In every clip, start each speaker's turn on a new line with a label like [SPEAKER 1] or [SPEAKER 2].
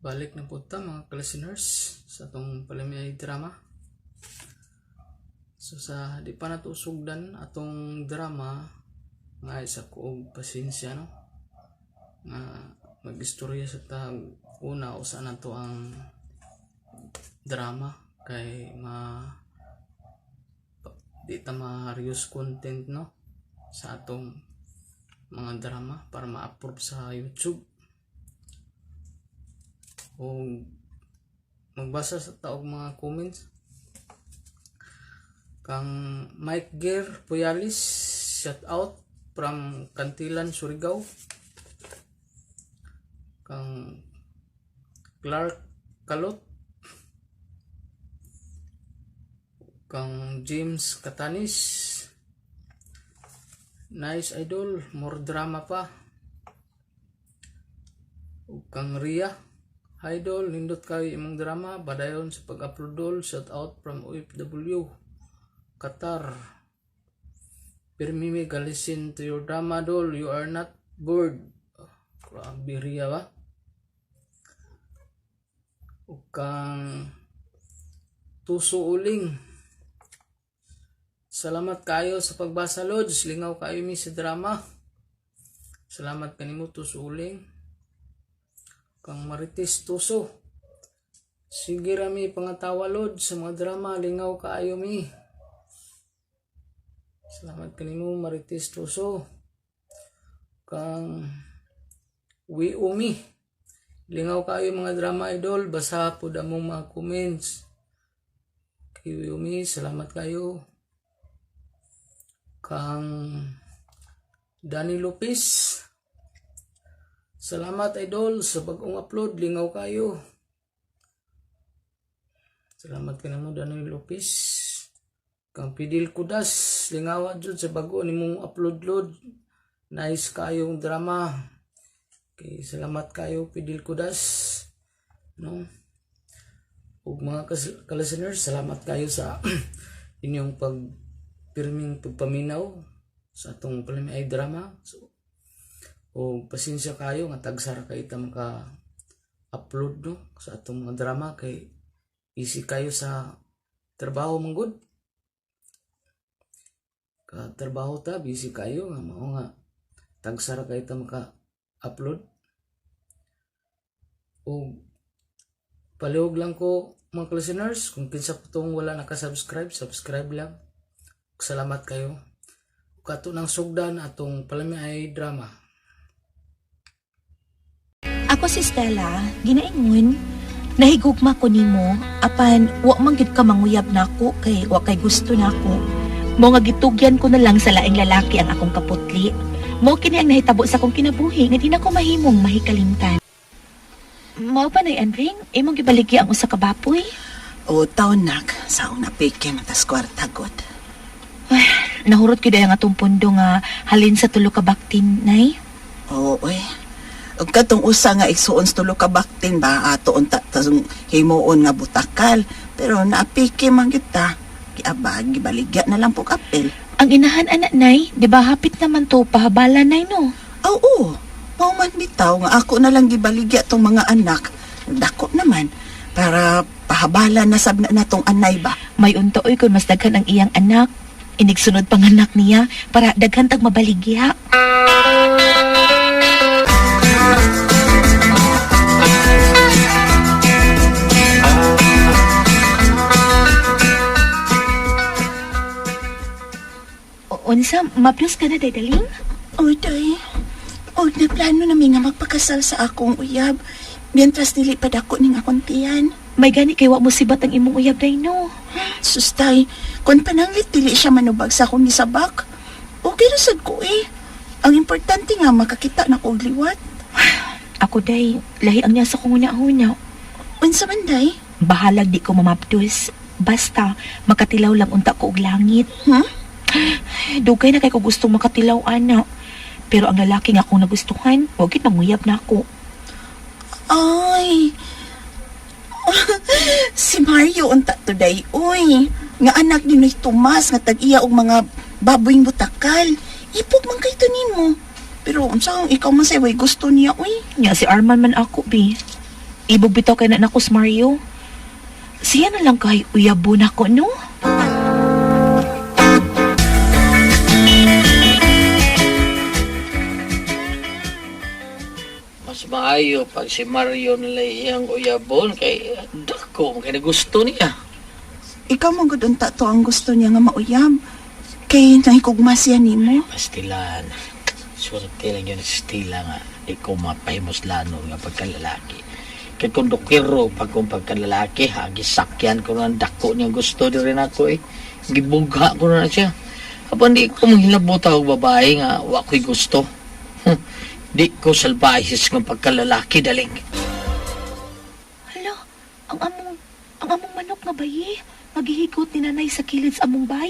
[SPEAKER 1] Balik na po ta, mga listeners, sa atong palamiay drama. So sa di pa nato sugdan atong drama nga isa ko og pasensya, no, nga magistorya sa tag una usa na to ang drama kay ma di ta ma-reuse content, no, sa atong mga drama para ma-approve sa YouTube. O magbasa sa ta og mga comments kang Mike Gear Puyalis, shout out from Cantilan, Surigao. Kang Clark Kalot, kang James Katanis, "Nice, idol, more drama pa." Ug kang Ria, "Hi idol, nindot kayo imong drama, padayon sa pag-upload dol, shout out from OFW Qatar. Pirmi mi listen to your drama dol, you are not bored." Grabe, Ria ba? Ug kang Tuso Uling, "Salamat kayo sa pagbasa, Lods. Lingaw kayo mi sa drama." Salamat kanimo, Tuso Uling. Kang Marites Tuso, "Sige rami pangatawa Lod sa mga drama, lingaw kaayo mi." Salamat kanimo, Marites Tuso. Kang Umi, "Lingaw kayo mga drama idol, basa pud among mga comments." Kay Umi, salamat kayo. Kang Danny Lopez, "Salamat idol sa bagong upload, lingaw kayo." Salamat kanimo, Danny Lopez. Kang Pidil Kudas, "Lingawa jud sa bago nimong upload load. Nice kayong drama." Okay, salamat kayo, Pidil Kudas. No? Ug mga ka-listeners, salamat kayo sa inyong pagpirming pagpaminaw sa atong palami drama. So, o pasensya kayo nga tagsara kayo ta maka upload, no, sa atong mga drama kay busy kayo sa trabaho man gud. Ka trabaho ta, busy kayo nga mao nga tagsara kayo ta maka upload. O palihog lang ko, mga listeners, kung kinsa po tong wala naka-subscribe, subscribe lang. Salamat kayo. Kato ng sugdan atong palami ay drama.
[SPEAKER 2] Ako si Stella, ginaingon, nahigugma ko nimo, apan wa man gyud ka manguyab nako kay wa kay gusto nako. Mao nga gitugyan ko na lang sa laing lalaki ang akong kaputli. Mao kini ang nahitabo sa akong kinabuhi nga di na ko mahimong mahikalimtan. Mao pa nay Andring, imong gibaligya ang usa ka bapoy?
[SPEAKER 3] O taon nak, sa akong napike matas kwarta god.
[SPEAKER 2] Nahurot gyud ang atong pundo nga halin sa tulo ka baktin, nay.
[SPEAKER 3] Oo, oy. Ug katong usa nga igsuon sa tulo ka baktin ba ato unta tasong himuon nga butakal, pero naapike man gyud ta. Giabag gibaligya na lang po kapel.
[SPEAKER 2] Ang inahan ana nay, di ba hapit naman to pahabala nay, no?
[SPEAKER 3] Oo. Mao man bitaw nga ako na lang gibaligya tong mga anak. Dako naman para pahabala na sab na natong anay ba.
[SPEAKER 2] May unta oy kung mas daghan ang iyang anak. Inigsunod pang anak niya para daghan tag mabaligya. Unsa, maplos ka na, Daydaling?
[SPEAKER 3] Oy, day. Oy, nagplano na mi nga magpakasal sa akong uyab. Mientras dili pa dako ning akong tiyan.
[SPEAKER 2] May gani kay wa mo sibat ang imong uyab, day, no?
[SPEAKER 3] Sustay, kung pananglit dili siya manubag sa akong nisabak. Okay ra sad ko eh. Ang importante nga makakita na ko og liwat.
[SPEAKER 2] Ako day, lahi ang niya sa kong una-una.
[SPEAKER 3] Unsa man, day?
[SPEAKER 2] Bahalag di ko mamapdos. Basta, makatilaw lang unta ko og langit.
[SPEAKER 3] Hmm?
[SPEAKER 2] Dugay na kay ko gustong makatilaw, ana. Pero ang lalaki nga akong nagustuhan, wa gid manguyab na ako.
[SPEAKER 3] Ay. Si Mario unta today, uy. Nga anak ni Noy Tomas nga tag-iya og mga baboyng butakal. Ipog man kay to nimo. Pero unsa ikaw man say way gusto niya, uy.
[SPEAKER 2] Nya si Arman man ako, bi. Ibog bitaw kay na nako si Mario. Siya na lang kay uyabo nako, no?
[SPEAKER 1] Mas maayo pag si Mario nila iyang uyabon kay dako kay gusto niya.
[SPEAKER 3] Ikaw man gud unta to ang gusto niya nga mauyab. Kay nahikugma siya nimo.
[SPEAKER 4] Pastilan. Swerte lang yun sa Stila nga. Di ko mapahimuslano nga pagkalalaki. Kay kung dokiro pag kung pagkalalaki, ha, gisakyan ko na ang dako niya gusto di rin ako eh. Gibugha ko na siya. Apan di ko manghilabot ako babae nga wa ko'y gusto. Di ko salbahis nga pagkalalaki daling.
[SPEAKER 2] Hala, ang among manok nga bayi, magihigot ni nanay sa kilid sa among bay.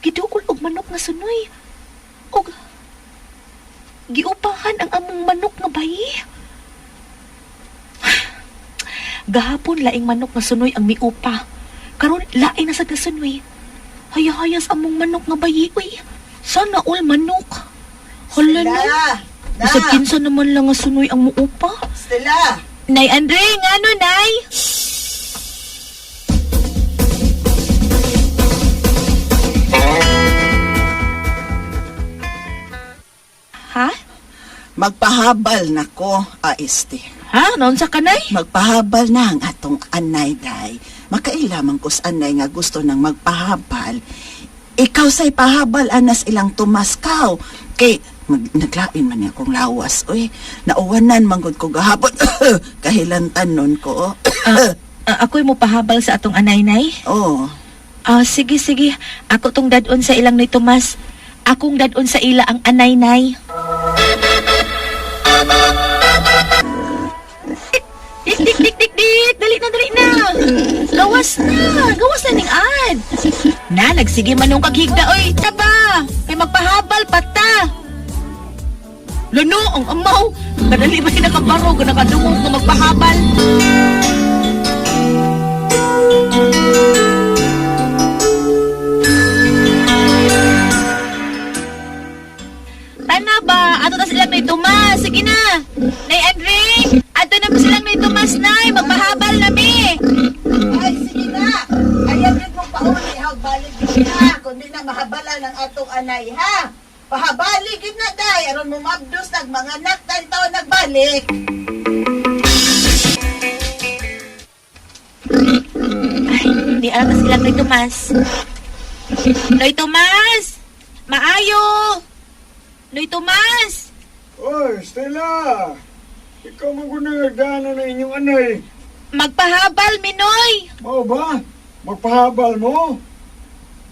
[SPEAKER 2] Giduol og manok nga sunoy. Og giupahan ang among manok nga bayi. Gahapon laing manok nga sunoy ang miupa. Karon laing na sad nga sunoy. Hayahayas among manok nga bayi uy. Sana all manok. Hala no. Bisag kinsa naman lang nga sunoy ang muupa.
[SPEAKER 3] Stella!
[SPEAKER 2] Nay Andre, ngano nay? Ha?
[SPEAKER 3] Magpahabal na ko, este.
[SPEAKER 2] Ha? Naunsa ka nay?
[SPEAKER 3] Magpahabal na ang atong anay, day. Makaila man kus anay nga gusto nang magpahabal. Ikaw say pahabal anas ilang tumaskaw. Kay naglain man niya akong lawas, uy. Nauwanan man gud ko gahapon. Kahilantan nun ko.
[SPEAKER 2] Ako'y mo pahabal sa atong anay nay.
[SPEAKER 3] Oh.
[SPEAKER 2] Ah, sige sige. Ako tong dadon sa ilang ni Tomas. Akong dadon sa ila ang anay nay. Dik dik dik dik dik. Dali na dali na. Gawas na. Gawas na ning ad. Na nagsige man nung kaghigda oy. Taba. Kay magpahabal pa ta. Luno ang amaw. Kadali ba nakabaro ka nakadungog nga magpahabal. Tana ba? Ato na silang ni Tomas. Sige na. Nay Andre, ato na silang ni Tomas, Nay. Magpahabal na mi.
[SPEAKER 3] Ay, sige na. Ayaw yun mong pauli, ha? Balik yun na. Kundi na mahabala ng atong anay, ha? Pahabali yun na, day. Aron mo mabdos, nag mga anak, taon nagbalik.
[SPEAKER 2] Ay, di alam na silang ni Tomas. Noy Tomas! Maayo! Noy Tomas!
[SPEAKER 5] Oy, Stella! Ikaw man kung nagdaanan ng inyong anay.
[SPEAKER 2] Magpahabal, Minoy!
[SPEAKER 5] Mao ba? Magpahabal mo?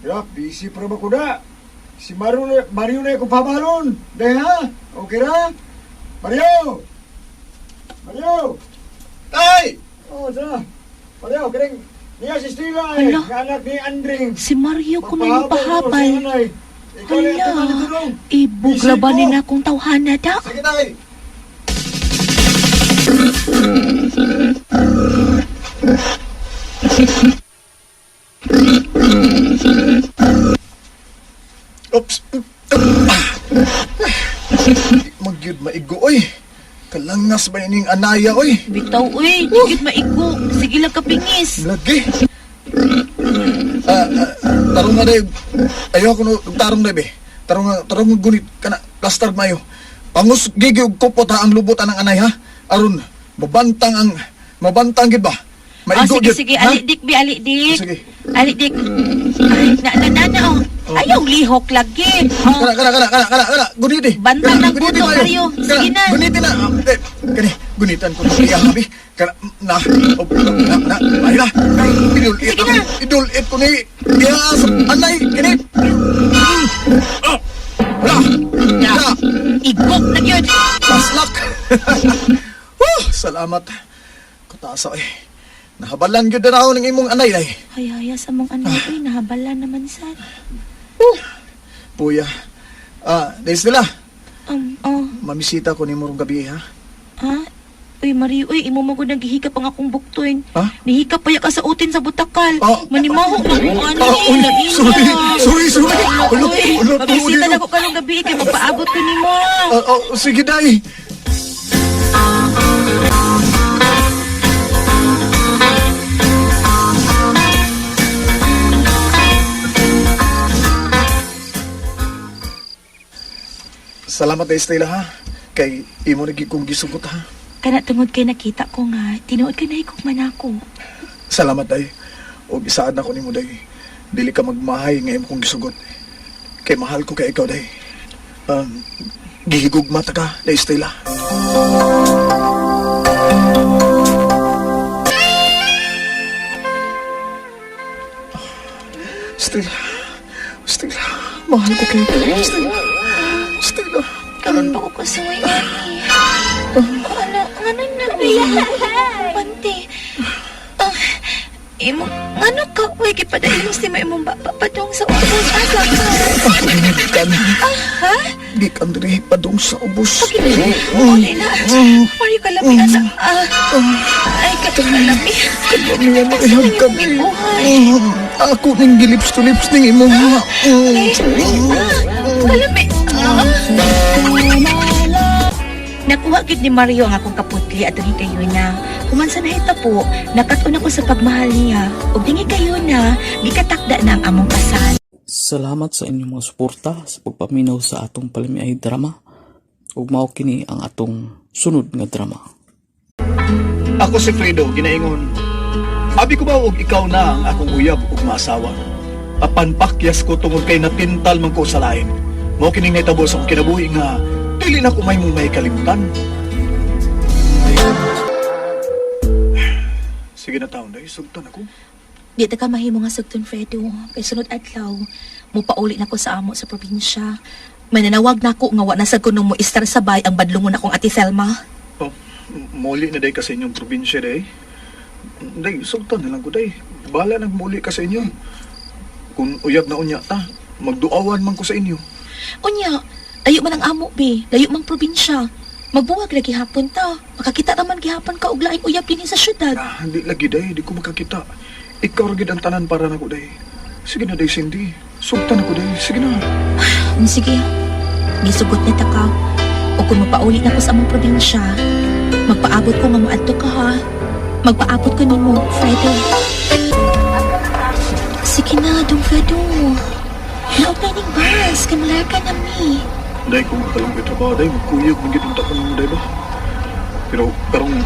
[SPEAKER 5] Grap, busy pa ba ko na? Si Mario na, Mario na akong pahabalon. Dahil ha? Okay ra? Mario! Mario!
[SPEAKER 6] Tay!
[SPEAKER 5] Oh, sana. Mario, kiring niya si Stella eh.
[SPEAKER 2] Hala.
[SPEAKER 5] Nga anak ni Andring.
[SPEAKER 2] Si Mario ko na yung
[SPEAKER 5] Magpahabal mo sa
[SPEAKER 2] pahabal.
[SPEAKER 5] anay. Ikaw na
[SPEAKER 2] Hala,
[SPEAKER 5] ito manitulong.
[SPEAKER 2] ibuglabanin na akong tawhana da.
[SPEAKER 6] Sige, tay! Oops! Magyud maigo, oy! Kalangas ba ining anaya, oy?
[SPEAKER 2] Bitaw, uy, digit maigo. Sige lang kapingis.
[SPEAKER 6] Lagi. Ah, ah, tarong nga day. Ayaw ko no, tarong day be. Tarong nga, tarong nga gunit kana plaster mayo. Pangus gigi og kupot ha ang lubot anang anay ha. Aron mabantang ang mabantang gid ba?
[SPEAKER 2] Ah,
[SPEAKER 6] Maigo
[SPEAKER 2] sige,
[SPEAKER 6] gyud,
[SPEAKER 2] sige.
[SPEAKER 6] ha?
[SPEAKER 2] Ali, dik, bi, ali, dik.
[SPEAKER 6] Sige.
[SPEAKER 2] Ali, dik. Ay, na, na, na, na, oh. Ayaw, lihok lagi. Oh.
[SPEAKER 6] Kana kana kana kana kana kana guniti.
[SPEAKER 2] Bantang
[SPEAKER 6] Kana,
[SPEAKER 2] ng
[SPEAKER 6] guniti
[SPEAKER 2] puto,
[SPEAKER 6] mayo.
[SPEAKER 2] Mario. Sige
[SPEAKER 6] Kana,
[SPEAKER 2] na.
[SPEAKER 6] Guniti na. Ah, eh, kani gunitan ko na iya habi. Kana na oh, na na ay na. Idol it.
[SPEAKER 2] Sige na.
[SPEAKER 6] Idol it ko ni. Iya sa anay kini. Ah. Wala.
[SPEAKER 2] Na.
[SPEAKER 6] Na.
[SPEAKER 2] Igok na yun.
[SPEAKER 6] Paslak. Woo, salamat. Kutasa eh. Nahabalan gyud na ako ng imong anay day.
[SPEAKER 2] Ay, ay, sa mong anak, uy, nahabala naman sad.
[SPEAKER 6] Puya. Ah, days nila.
[SPEAKER 2] Oh,
[SPEAKER 6] Mamisita ko nimo rong gabi ha.
[SPEAKER 2] ha? Uy, Mario, uy, imo man gud naghihikap ang akong buktoy.
[SPEAKER 6] Ha?
[SPEAKER 2] Nihikap pa ya ka sa utin sa butakal.
[SPEAKER 6] Ah.
[SPEAKER 2] Manimaho man ko ani,
[SPEAKER 6] Ah, uy,
[SPEAKER 2] lain
[SPEAKER 6] sorry,
[SPEAKER 2] na.
[SPEAKER 6] sorry, sorry. Ulo,
[SPEAKER 2] Uy,
[SPEAKER 6] ulo,
[SPEAKER 2] mabisita
[SPEAKER 6] ulo.
[SPEAKER 2] na ko karong gabi kay magpaabot ko nimo.
[SPEAKER 6] Ah, ah, sige day. Salamat day Stella ha. Kay imo na gid kong gisugot ha.
[SPEAKER 2] Kana tungod kay nakita ko nga, tinuod ka nahigugma nako.
[SPEAKER 6] Salamat day. Og isaad na ko nimo day. Dili ka magmahay nga imo kong gisugot. Kay mahal ko kay ikaw day. Gihigugma ta ka, day Stella. Stella. Stella. Mahal ko kay Stella. Stella.
[SPEAKER 2] Karon pa ko kasuway ani. Ano, ngano na Pante. Ah, imo, ngano ka, uy, gipadayon si may imong baba padong sa ubos. Asa ka?
[SPEAKER 6] Gikan.
[SPEAKER 2] Ha?
[SPEAKER 6] Gikan diri padung sa ubos.
[SPEAKER 2] Uli na. Mario kalami anak. Ah, ay, kalami.
[SPEAKER 6] Kalami nga maihag
[SPEAKER 2] Asa
[SPEAKER 6] kami.
[SPEAKER 2] imong ibuhay?
[SPEAKER 6] Ako ning gilips to lips ning imong ha.
[SPEAKER 2] Ay, ah, kalami. Ah. Nakuha gid ni Mario ang akong kaputli at ang kayo na. Human sa nahita po, nakat-on ako sa pagmahal niya. Ug dingi kayo na, gikatakda na ang among kasal.
[SPEAKER 1] Salamat sa inyong mga suporta sa pagpaminaw sa atong palamiay drama. Ug mao kini ang atong sunod nga drama.
[SPEAKER 6] Ako si Fredo, ginaingon. Abi ko ba og ikaw na ang akong uyab ug maasawa? Apan pakyas ko tungod kay natintal man ko sa lain. Mao kining nahitabo sa akong kinabuhi nga dili na ko may mong may kalimtan. Sige na taon day, sugtan ako.
[SPEAKER 2] Di ta ka mahimo nga sugton, Fredo. Kay sunod adlaw, mupauli na ko sa amo sa probinsya. Mananawag na ko nga wa na sad kuno mo istar sabay ang badlongon akong Ate Selma.
[SPEAKER 6] Oh, muli na day ka sa inyong probinsya day. Day, sugtan na lang ko day. Bahala nagmuli ka sa inyo. Kung uyab na unya ta, magduawan man ko sa inyo.
[SPEAKER 2] Unya, layo man ang amo be, layo mang probinsya. Magbuwag lagi hapon ta. Makakita naman gihapon ka og laing uyab dinhi sa syudad.
[SPEAKER 6] Ah, hindi lagi day, di ko makakita. Ikaw ra gid ang tanan para nako day. Sige na day, Cindy. Sugtan ako day. Sige na.
[SPEAKER 2] Sige, gisugot na ta ka. O kung mapauli na ko sa among probinsya, magpaabot ko nga moadto ka ha. Magpaabot ko nimo, Fredo. Sige na, dong Fredo. Naog na ning bus, kamular ka na mi.
[SPEAKER 6] Day, kung makalang ko'y trabaho day, magkuyog man gid unta ko nimo day ba? Pero karong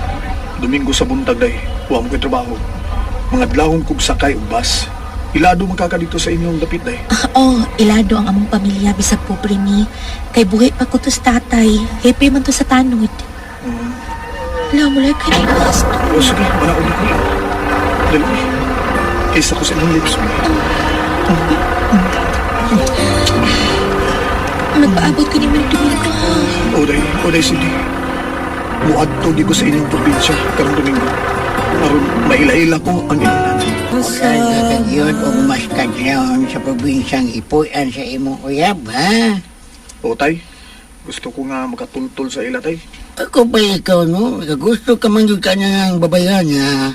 [SPEAKER 6] Domingo sa buntag day, wa mo ko'y trabaho. Mga adlawon kog sakay og bus. Ilado man ka ka dito sa inyong dapit day.
[SPEAKER 2] Ah, oh, ilado ang among pamilya bisag pobre mi. Kay buhi pa ko to sa tatay, hepe man to sa tanod. La, mular ka ning bus.
[SPEAKER 6] O sige, manaon ko. Dali. Kaysa ko sa inyong lips.
[SPEAKER 2] Magpaabot ko nimo ng Domingo ha.
[SPEAKER 6] O day, Cindy. Muadto di ko sa inyong probinsya karong Domingo. Aron maila-ila ko ang inyong
[SPEAKER 7] Wala ka yun og mas kadlawon sa probinsyang ipuan sa imong uyab, ha?
[SPEAKER 6] O tay, gusto ko nga makatultol sa ila tay.
[SPEAKER 7] Ako pa ikaw, no? Gusto ka man yun ka na ng babayan, ha?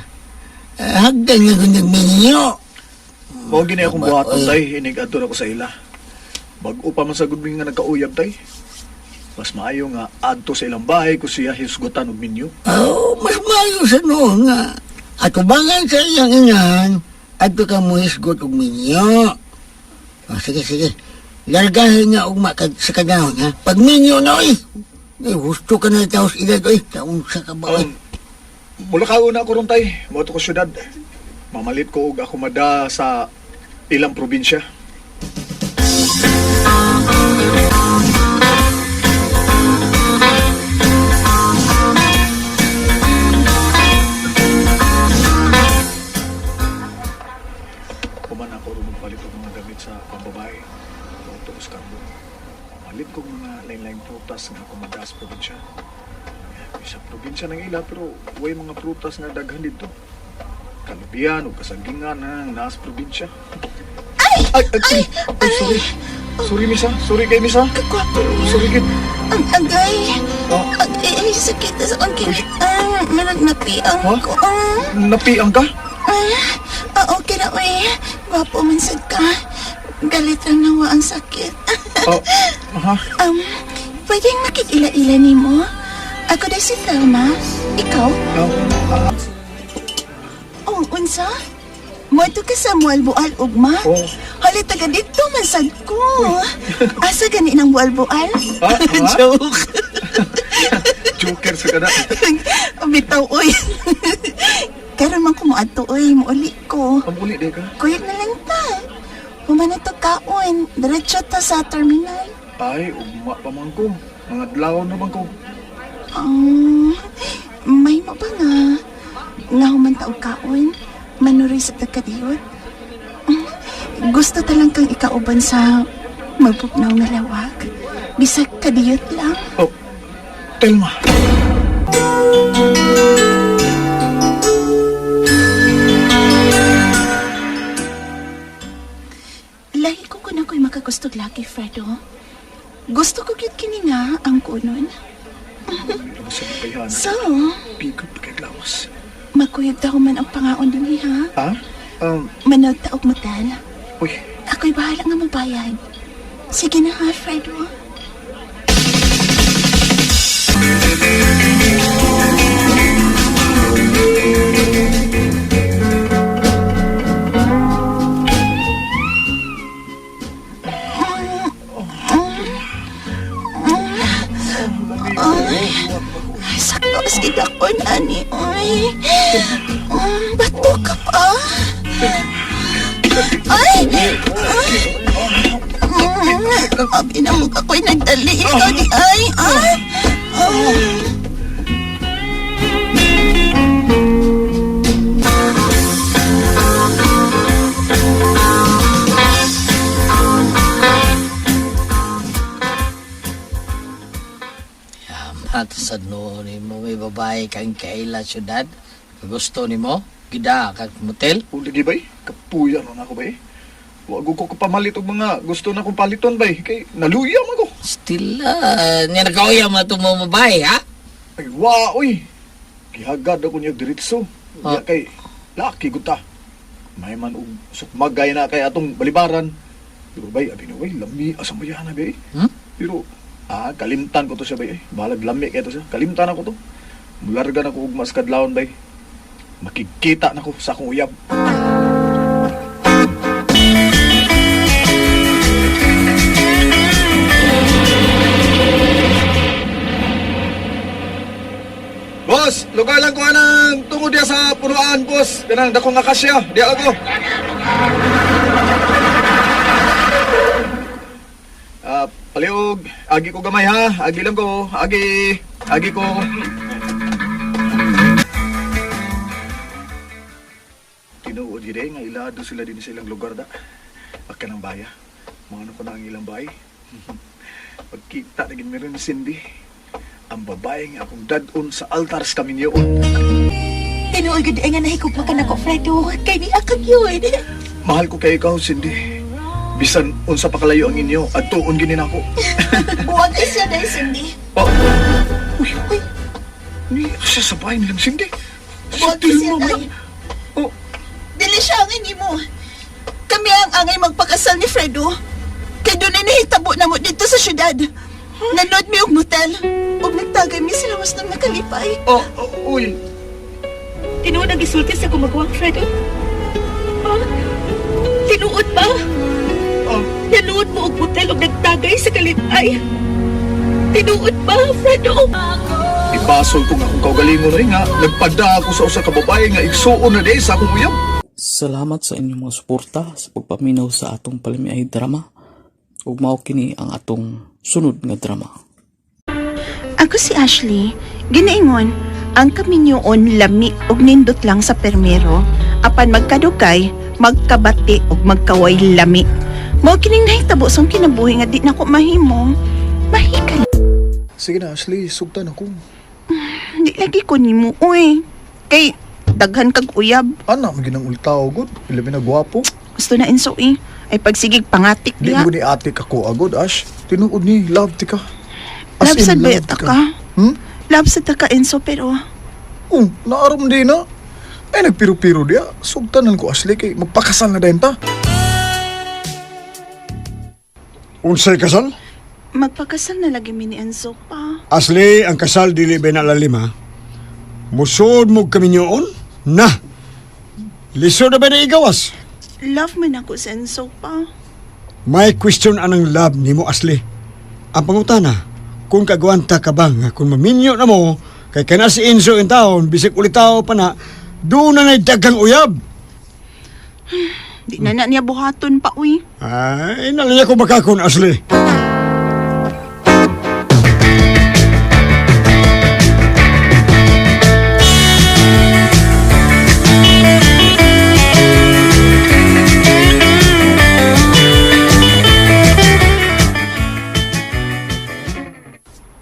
[SPEAKER 7] Ah, hagdan nga kung nagminyo.
[SPEAKER 6] Mao gini akong
[SPEAKER 7] Ba-
[SPEAKER 6] buhaton
[SPEAKER 7] oy.
[SPEAKER 6] tay, inig-adto na ko sa ila. Bag-o pa man sa gud nga nagkauyab tay. Mas maayo nga adto sa ilang bahay ko siya hisgutan og minyo.
[SPEAKER 7] Oh, mas maayo sa noon nga. At ubangan sa iyang inahan, adto ka mo hisgot og minyo. Oh, sige, sige. Largahin nga ugma ka, sa kadahon, ha? Pag minyo na, oy! Ay, gusto ka na taos edad, oy. Taon sa ka ba, oy?
[SPEAKER 6] Mula ka una ko ron tay, moadto ko syudad. Mamalit ko og akomada sa ilang probinsya. Kuman ako ron magpalit og mga gamit sa pambabae. Moadto ko sa karbo. Mamalit ko mga lain-laing prutas nga akomada sa probinsya. Sa probinsya ng ila pero way mga prutas nga daghan dito. Kalubian o kasagingan na ang nasa probinsya. Ay! Ay! Ay! Ay, sorry. Sorry, misa. Sorry kay misa.
[SPEAKER 3] Kagwapo niya.
[SPEAKER 6] Sorry kay...
[SPEAKER 3] Ang agay.
[SPEAKER 6] Oh.
[SPEAKER 3] Ang ay, sakit sa akong kilit. Ah, marag napiang
[SPEAKER 6] Huh?
[SPEAKER 3] ko. Ah,
[SPEAKER 6] Napiang ka?
[SPEAKER 3] ah, okay na, uy. Gwapo man sad ka. Galit lang nawa ang sakit.
[SPEAKER 6] Oh, aha.
[SPEAKER 3] Pwedeng makikila-ila ni mo? Ako dahil si Thelma. Ikaw?
[SPEAKER 6] Oh,
[SPEAKER 3] Oh, unsa? Moadto ka sa Mualbual, ugma?
[SPEAKER 6] Oh.
[SPEAKER 3] Hala, taga dito man sad ko. Asa gani ng Mualbual?
[SPEAKER 6] Ah, ah?
[SPEAKER 3] Joke.
[SPEAKER 6] Joker sa kada.
[SPEAKER 3] Bitaw, oy. Karon man ko moadto, oy. Muuli ko.
[SPEAKER 6] Ang uli di ka.
[SPEAKER 3] Kuyog na lang ta. Humana to kaon. Diretso ta sa terminal.
[SPEAKER 6] Ay, ugma pa man ko. Mga adlaw na man ko.
[SPEAKER 3] May mo ba nga? Nga human ta og kaon? Manuroy sa tagkadiyot? Gusto ta lang kang ikauban sa mabugnaw nga lawag. Bisag kadiyot lang.
[SPEAKER 6] Oh, Telma.
[SPEAKER 3] Lahi ko kun ako'y makagustog lagi, Fredo. Gusto ko gyud kini nga ang kunon.
[SPEAKER 6] Ano sa kayahan?
[SPEAKER 3] So,
[SPEAKER 6] Pigot pa kay lawas.
[SPEAKER 3] magkuyog daw man ang pangaon dinhi ha.
[SPEAKER 6] Ha?
[SPEAKER 3] Manood ta og motel.
[SPEAKER 6] Uy,
[SPEAKER 3] Ako'y bahala nga mabayad. Sige na ha, Fredo. Ay, sakto as gidakon, ani. Ay, bato ka pa. Ay! Ay! Abi na mo ako'y nagdali. Ikaw di ay. Ay! Ay!
[SPEAKER 4] Yamat sa noon nimo may babae kang kaila syudad. Gusto nimo gida kag motel.
[SPEAKER 6] uli di bay? Kapuya ron ako bay. Wag ko kapamalit og mga gusto na kong paliton bay. Kay naluya man ko.
[SPEAKER 4] Stila, niya nakauya mo ito mo babae, ha?
[SPEAKER 6] Ay, wa, uy. Gihagad ako niya diretso.
[SPEAKER 4] Ah.
[SPEAKER 6] Diya kay laki gud ta. May man og sukmagay na kay atong balibaran. Pero bay, abi na way, lami asa mo yan bay.
[SPEAKER 4] Hmm?
[SPEAKER 6] Pero kalimtan ko to siya bay. Ay, balag lami kay to siya. Kalimtan ako to. Mularga na ko og mas kadlawon bay. Makikita na ko sa akong uyab. Boss, lugar lang ko anang tungod diya sa punuan, boss. Kanang dakong akasya, diya ako. Ah, paliog, agi ko gamay ha. Agi lang ko, agi. Agi ko. Tinuod gid eh, nga ilado sila din sa ilang lugar da. Pagka ng baya. Mga ano ko na ang ilang bay. Pagkita na gid meron ni Cindy. Ang babae nga akong dadon sa altar sa kaminyoon.
[SPEAKER 2] Tinuod gud ay nga nahigugma ka nako, Fredo. Kay ni akag yun.
[SPEAKER 6] Mahal ko kay ikaw, Cindy. Bisan unsa pa kalayo ang inyo, at tuon gini nako.
[SPEAKER 3] Huwag ay siya dahil, Cindy.
[SPEAKER 6] Oh. Uy, uy. Ni siya sa bahay nilang Cindy.
[SPEAKER 3] Huwag ay siya
[SPEAKER 6] Tilma man.
[SPEAKER 3] dahil.
[SPEAKER 6] Oh,
[SPEAKER 3] Dili siya ang ini mo. Kami ang angay magpakasal ni Fredo. Kay doon ay nahitabo na mo dito sa syudad. Nanood mi og motel. Ug nagtagay mi sila was nang nakalipay.
[SPEAKER 6] oh, oh, uy.
[SPEAKER 2] Tinuod ang gisulti sa gumagawang Fredo. Ha? Tinuod ba?
[SPEAKER 6] Oh,
[SPEAKER 2] Nanood mo og motel og nagtagay sa kalipay. Tinuod ba, Fredo?
[SPEAKER 6] Ibasol ko nga akong kaugalingon ay nga nagpada ako sa usa ka babae nga igsuon na di sa akong uyab.
[SPEAKER 1] Salamat sa inyong mga suporta sa pagpaminaw sa atong palamiay drama. Ug mao kini ang atong sunod nga drama.
[SPEAKER 3] Ako si Ashley. Ginaingon, ang kaminyoon lami og nindot lang sa permero. Apan magkadugay, magkabati og magkaway lami. Mao kining nahitabo sa akong kinabuhi nga di nako mahimo. Mahika.
[SPEAKER 6] Sige na, Ashley, sugtan ako.
[SPEAKER 3] Di lagi ko nimo, uy. Kay daghan kag uyab.
[SPEAKER 6] Ana, maginang ultao gud. Ilabi na gwapo.
[SPEAKER 3] Gusto na inso eh. Ay pagsigig pangatik
[SPEAKER 6] Di
[SPEAKER 3] diha.
[SPEAKER 6] mo ni ate ka ko agod, Ash. Tinuod ni, love ti ka. As
[SPEAKER 3] Love
[SPEAKER 6] in,
[SPEAKER 3] sad ba
[SPEAKER 6] love ti
[SPEAKER 3] ka?
[SPEAKER 6] Hmm?
[SPEAKER 3] Love sad ta ka Enzo pero
[SPEAKER 6] Oh, naarom di na. Ay, nagpiro-piro diya. Sugtanan ko, Ashley, kay magpakasal na din ta.
[SPEAKER 5] Unsay kasal?
[SPEAKER 3] Magpakasal na lagi mi ni Enzo pa.
[SPEAKER 5] Asli, ang kasal dili ba na lalim ha? Musod mo kami nyoon? Na! Lisod na ba na igawas?
[SPEAKER 3] Love man ako sa Enzo pa.
[SPEAKER 5] May question anang love nimo Asli. Ang pangutana, kung kagwanta ka ba nga kung maminyo na mo, kay kana si Enzo in town, bisig ulitaw pa na, doon na na'y daghang uyab.
[SPEAKER 3] Di na na niya buhaton pa, uy.
[SPEAKER 5] Ay, nalaya ko baka kun Asli.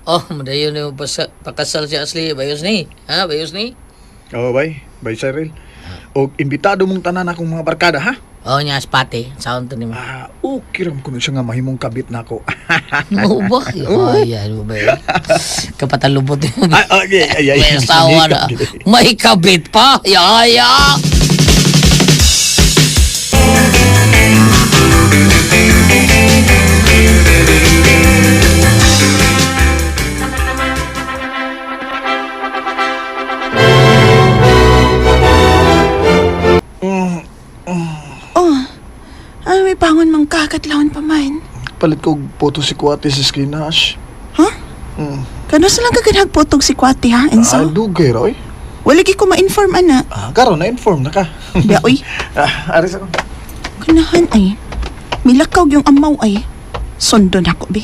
[SPEAKER 4] Oh, madayon ni mo pakasal si Asli. Bayos ni. Ha? Bayos ni?
[SPEAKER 6] Oo, bay. Bay Cyril. Og imbitado mong tanan akong mga barkada, ha?
[SPEAKER 4] Oh, niya aspate. Sound to ni mo.
[SPEAKER 6] Ah, okay ram kuno siya nga mahimong kabit nako.
[SPEAKER 4] Oo ba? Ay, ano ba yun? Kapatalubot yun.
[SPEAKER 6] Ay, ay, ay, ay,
[SPEAKER 4] May asawa na. May kabit pa. Yaya!
[SPEAKER 3] Oh, ay may bangon mang kakatlawon pa man.
[SPEAKER 6] Palit ko og photo si Kuwate sa screen na, Ash.
[SPEAKER 3] Huh? Kano sa lang kaganhagpotog si Kwate ha,
[SPEAKER 6] Ah,
[SPEAKER 3] Enzo?
[SPEAKER 6] dugay ra, oy.
[SPEAKER 3] Wala gi ko ma-inform ana.
[SPEAKER 6] Ah, karon na-inform na ka.
[SPEAKER 3] Ba, uy.
[SPEAKER 6] Ah, aris ako.
[SPEAKER 3] Kanahan ay. Milakaw yung amaw ay. Sundon ako, be.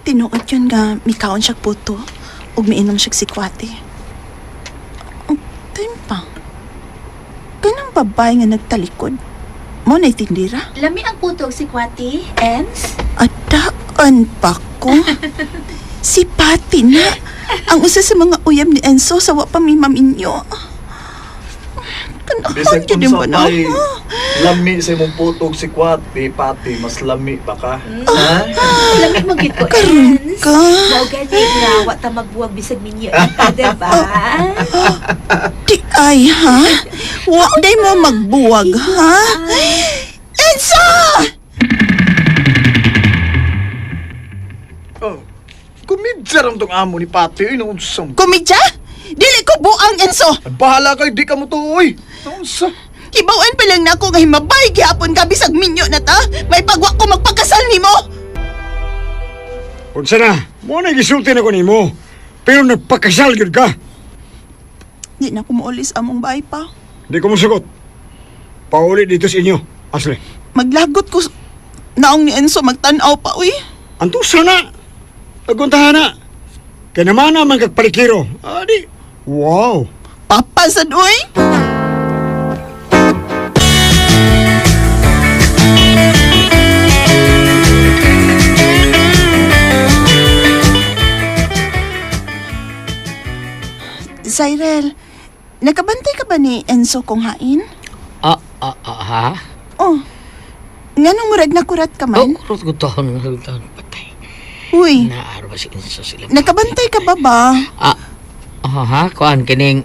[SPEAKER 3] Tinuod yun nga mikaon siya puto ug miinom siya sikwate. Og time pa. Kanang babae nga nagtalikod. Mo na tindira.
[SPEAKER 2] Lami ang putog si Kwati, Ens.
[SPEAKER 3] Adaan pa ko. Si Patty na. Ang usa sa mga uyab ni Enzo sa wa pa mi maminyo. Kanahan
[SPEAKER 6] Bisag
[SPEAKER 3] yun
[SPEAKER 6] unsa
[SPEAKER 3] ba na?
[SPEAKER 6] pa'y lami sa imong putog si Kuwate, pati mas lami pa ka. Ha?
[SPEAKER 2] Lami mo gid ko,
[SPEAKER 3] Karon
[SPEAKER 2] Ens.
[SPEAKER 3] ka.
[SPEAKER 2] Mao gani nga wa ta magbuwag bisag minyo ta, diba?
[SPEAKER 3] Di ay ha? Wa day mo magbuwag ha? Enzo!
[SPEAKER 6] Oh. Kumidya ram tong amo ni Pati, oy, naunsam.
[SPEAKER 3] Kumidya? Dili ko buang Enzo.
[SPEAKER 6] Bahala kay di ka mo to, oy. Naunsa?
[SPEAKER 3] Hibawan pa lang nako nga himabay gihapon ka bisag minyo na ta. May pagwa ko magpakasal nimo.
[SPEAKER 5] Unsa na, mo na gisulti na ko nimo. Pero nagpakasal gyud ka.
[SPEAKER 3] Di na ko moolis among bahay pa.
[SPEAKER 5] Di ko musugot. Pauli dito sa inyo, Asli.
[SPEAKER 3] Maglagot ko naong ni Enzo magtan-aw pa uy.
[SPEAKER 5] Antusa na. Aguntahan na. Kaya naman naman kagpalikiro. Adi, wow.
[SPEAKER 3] Papa sad uy. Cyril, nakabantay ka ba ni Enzo kung hain?
[SPEAKER 4] Ah, ah, ah, ha?
[SPEAKER 3] Oh, nganong murag nakurat ka
[SPEAKER 4] Oh,
[SPEAKER 3] man?
[SPEAKER 4] kurot ko taon. Kurot patay.
[SPEAKER 3] Uy,
[SPEAKER 4] Naaro ba si Enzo sila?
[SPEAKER 3] nakabantay ka ba ba?
[SPEAKER 4] Ah, ah, ha? Kuan kining...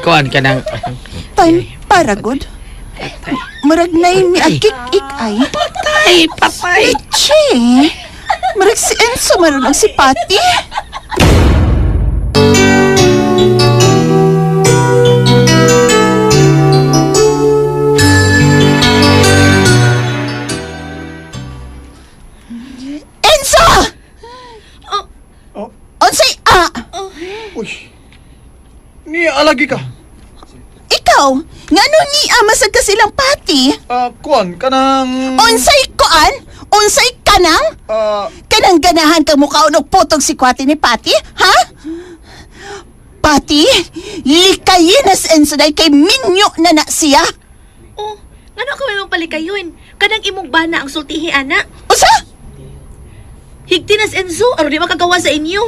[SPEAKER 4] Kuan ka ng...
[SPEAKER 3] Time para good. Murag na mi akik-ik ay.
[SPEAKER 4] Patay! Patay!
[SPEAKER 3] Che! Murag si Enzo marunong si Patty. Enzo!
[SPEAKER 6] Oh.
[SPEAKER 3] Unsay a?
[SPEAKER 6] Uy. Ni alagi ka.
[SPEAKER 3] Ikaw, ngano ni masag ka silang Patty?
[SPEAKER 6] Ah, kuan kanang
[SPEAKER 3] Unsay koan? Unsay kanang?
[SPEAKER 6] Ah,
[SPEAKER 3] Kanang ganahan kang mukhaon og potog si Kwati ni Pati, ha? Pati, likayin na si Enzo dahil kay minyo na na siya.
[SPEAKER 2] Oh, ngano ka may palikayon? Kanang imong bana ang sultihi ana.
[SPEAKER 3] Usa?
[SPEAKER 2] Higti na si Enzo aron di makagawa sa inyo.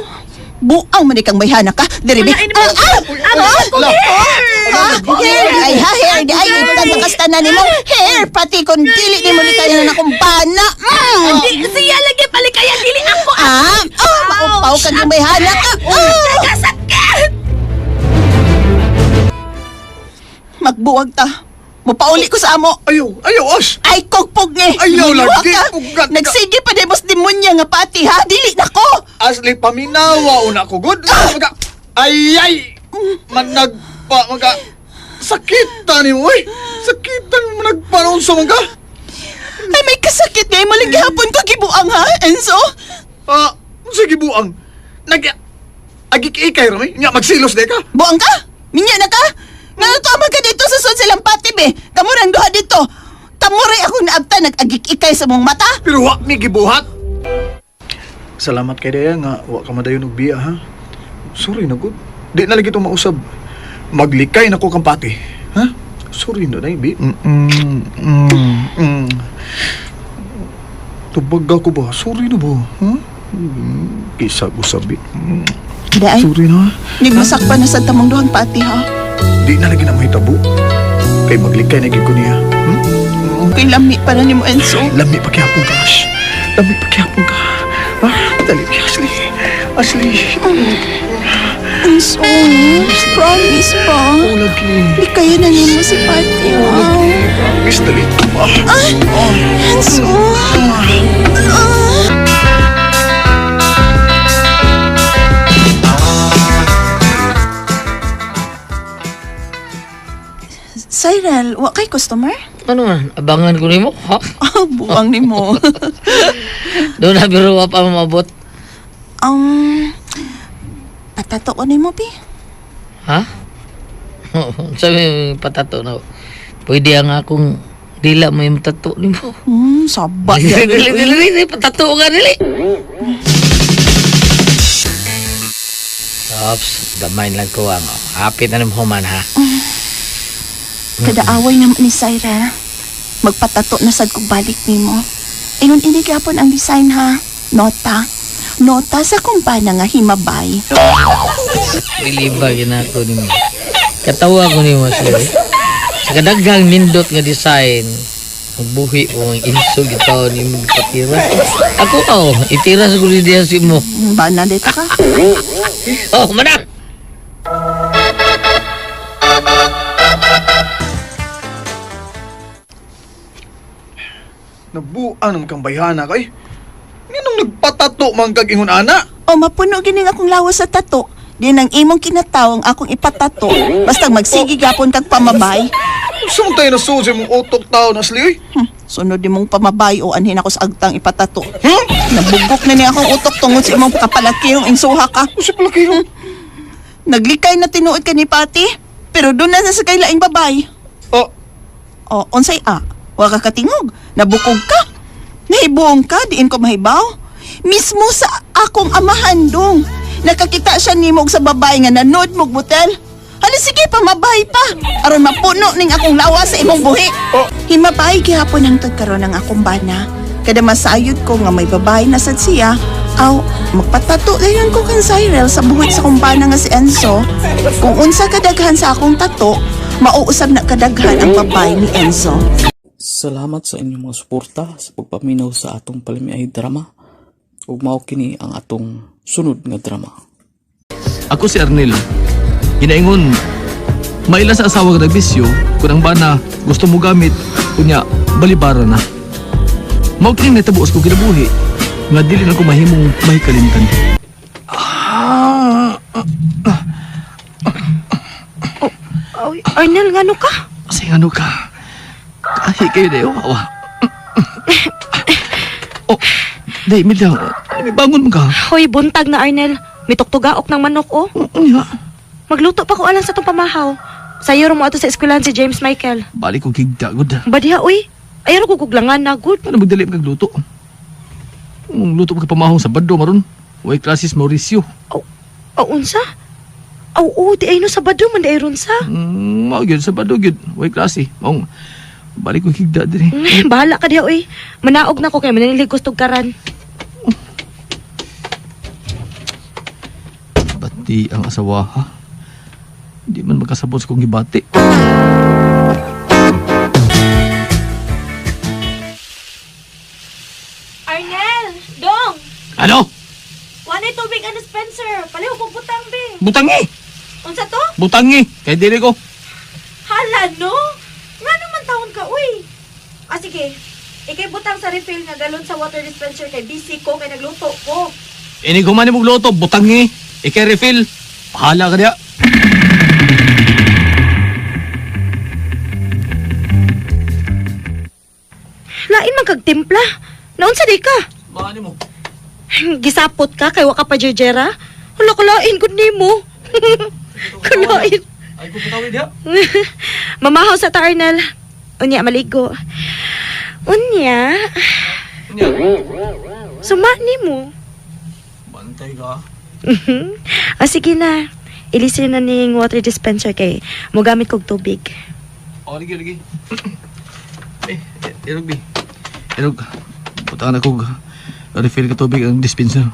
[SPEAKER 3] Buang man kang bayhana ka. Diri
[SPEAKER 2] Wala, ini mo.
[SPEAKER 3] Ah!
[SPEAKER 2] Ah,
[SPEAKER 3] Ah! Ah! Hair! Ay ha, hair! Di ay, itatakas na nimo. Hair! Pati kung dili nimo likayin na akong bana. Mm.
[SPEAKER 2] Di siya lagi palikayan dili ako.
[SPEAKER 3] Ah! Oh, maupaw kang bayhana ka. Oh!
[SPEAKER 2] Kasakit!
[SPEAKER 3] Magbuwag ta. Mupauli ko sa amo.
[SPEAKER 6] Ayaw, ayaw, Ash!
[SPEAKER 3] Ay, kogpog ni!
[SPEAKER 6] Ayaw,
[SPEAKER 3] Maniwa
[SPEAKER 6] lagi,
[SPEAKER 3] ka.
[SPEAKER 6] ugat ka.
[SPEAKER 3] Nagsige pa demos demonya nga pati ha. Dili na ko.
[SPEAKER 6] Ashley, paminawa una ko. Good. Maga, ay, ay! Managpa, maga, sakit ni mo, eh. Sakit ni mo, managpa sa mga.
[SPEAKER 3] Ay, may kasakit nga. Mo lang gihapon ko gibuang ha, Enzo.
[SPEAKER 6] Ah, sige buang. Nag, agik-ikay rami. Nga, magsilos de ka.
[SPEAKER 3] Buang ka? Minya na ka? Nga to ka dito sa sud silang pati be. Kamuran duha dito. Kamuray akong naabta nag-agik-ikay sa mong mata.
[SPEAKER 6] Pero wa mi gibuhat. Salamat kay Dea nga wa ka madayon og biya ha. Sorry na gud. Di na lagi to mausab. Maglikay na ko kang pati. Ha? Sorry na day, bi. Tubag ako ba? Sorry na ba? Ha? Kisa ko sabi.
[SPEAKER 3] Day,
[SPEAKER 6] Sorry na.
[SPEAKER 3] nigmasakpan na sa tamong duhang pati ha.
[SPEAKER 6] Di na lagi na mahitabo. Kay maglikay na gid ko niya. Hmm?
[SPEAKER 3] Kay lami pa na nimo Enzo.
[SPEAKER 6] Lami pagyapon ka, Ash. Lami pagyapon ka. Ah, dali, Ashley. Ashley.
[SPEAKER 3] Enzo, promise ba?
[SPEAKER 6] Oh, lagi.
[SPEAKER 3] Di kaya na nimo si Pati ha.
[SPEAKER 6] Promise, dali. Ah.
[SPEAKER 3] Enzo. Ah. Cyril, wa kay customer?
[SPEAKER 4] Ano man, abangan ko nimo, ha?
[SPEAKER 3] Ah, buang nimo.
[SPEAKER 4] Doon na biro wa pa mamabot.
[SPEAKER 3] Patato ko nimo bi.
[SPEAKER 4] Ha? Sabi patato na. Pwede ang akong dila mo yung tato nimo.
[SPEAKER 3] Saba.
[SPEAKER 4] Dili, dili, dili, dili, patato ka, dili. Ops, gamay lang ko ang hapit na ng human ha.
[SPEAKER 3] Kada away naman ni Cyril. Magpatato na sad kog balik nimo. Ingon ini gyapon ang design ha. Nota. Nota sa kumpana nga himabay.
[SPEAKER 4] Dili ba ginako nimo? Katawa ko nimo sir. Sa kadaghang nindot nga design, magbuhi o ang inso gitaw nimo gipatira. Ako oh, itira sa guli diya si mo.
[SPEAKER 3] Bana dito ka.
[SPEAKER 4] Oh, manang!
[SPEAKER 6] Nabuan ang kang bayhana kay. Nganong nagpatato man kag ingon ana?
[SPEAKER 3] O mapuno gining akong lawas sa tato. Di nang imong kinatawang akong ipatato. Basta magsige gyapon kag pamabay.
[SPEAKER 6] Saan tayo nasusi mong utok tao na Ashley? Oy?
[SPEAKER 3] Sunod nimong pamabay o anhin ako sa agtang ipatato.
[SPEAKER 6] Hmm?
[SPEAKER 3] Nabugok na ni akong utok tungod sa imong kapalakirong insuha ka.
[SPEAKER 6] Usa pala kayo.
[SPEAKER 3] Naglikay na tinuod ka ni Pati, pero doon na sa kay laing babay.
[SPEAKER 6] Ah,
[SPEAKER 3] O, unsay a? Wa ka katingog. Nabukog ka. Nahibuong ka, diin ko mahibaw. Mismo sa akong amahan dong. Nakakita siya nimo og sa babae nga nanood mog motel. Hala sige, pamabay pa. Aron mapuno ning akong lawas sa imong buhi.
[SPEAKER 6] Oh.
[SPEAKER 3] Himabay gihapon hangtod karon ang akong bana. Kada masayod ko nga may babae na sad siya, aw magpatato dayon ko kan Cyril sa buhit sa kong bana nga si Enzo. Kung unsa kadaghan sa akong tato, mauusab na kadaghan ang babae ni Enzo.
[SPEAKER 1] Salamat sa inyong mga suporta sa pagpaminaw sa atong palimiay drama ug mao kini ang atong sunod nga drama.
[SPEAKER 8] Ako si Arnel. Ginaingon, maila sa asawa nga nagbisyo, kung ang bana gusto mo gamit, kunya, balibara na. Mao kini nahitabo sa kong kinabuhi, nga dili na ko mahimong mahikalimtan.
[SPEAKER 2] Oy, Arnel, ngano ka?
[SPEAKER 8] Kasi ano ka, kahi kayo na awa. Oh, day, Milda, bangon mo ka.
[SPEAKER 2] Hoy, buntag na Arnel. Mitoktugaok ng manok oh.
[SPEAKER 8] Unya,
[SPEAKER 2] Magluto pa ko alang sa tong pamahaw. Sayo mo ato sa eskwelahan si James Michael.
[SPEAKER 8] balik ko kigda, good.
[SPEAKER 2] Badiha uy. Ayaw ko kuglangan na good.
[SPEAKER 8] Ano magdali magluto? Ang luto pagkapamahong sa bado maron. Way klasis Mauricio.
[SPEAKER 2] O unsa? Aw, oo, di ay no Sabado man di ay ron sa.
[SPEAKER 8] Mao gyud sa bado gyud. Way klase. Maong balik ko higda diri.
[SPEAKER 2] Bahala ka diha uy. Manaog na ko kay mananilig gustog karan.
[SPEAKER 8] Bati ang asawa ha. Di man makasabot sa kong gibati.
[SPEAKER 2] Arnel, dong.
[SPEAKER 8] Ano?
[SPEAKER 2] Wanay tubig ang dispenser. Paliw kog butang be.
[SPEAKER 8] Butangi!
[SPEAKER 2] Unsa to?
[SPEAKER 8] Butangi! Kay dili ko.
[SPEAKER 2] Hala, Plano? Nga naman taon ka, uy. Ah, sige. Ikay butang sa refill nga galon sa water dispenser kay busy ko kay nagluto ko.
[SPEAKER 8] Inig human ni mong loto, butang ni. Ikay refill. Bahala ka diya.
[SPEAKER 2] Lain man kag timpla. Naunsa di ka?
[SPEAKER 8] Maani mo.
[SPEAKER 2] Gisapot ka kay wa ka pa jerjera? Hala kalain gud nimo. Kalain.
[SPEAKER 8] Ay ko patawid diya.
[SPEAKER 2] Mamahaw sa ta Arnel. Unya maligo. Unya,
[SPEAKER 8] Unya.
[SPEAKER 2] suma nimo.
[SPEAKER 8] Bantay ka.
[SPEAKER 2] Ah, sige na. Ilisin na ning water dispenser kay mogamit kog tubig.
[SPEAKER 8] Oh, lagi lagi. Eh, irog bi. Irog. Butang na kog refill ka tubig ang dispenser.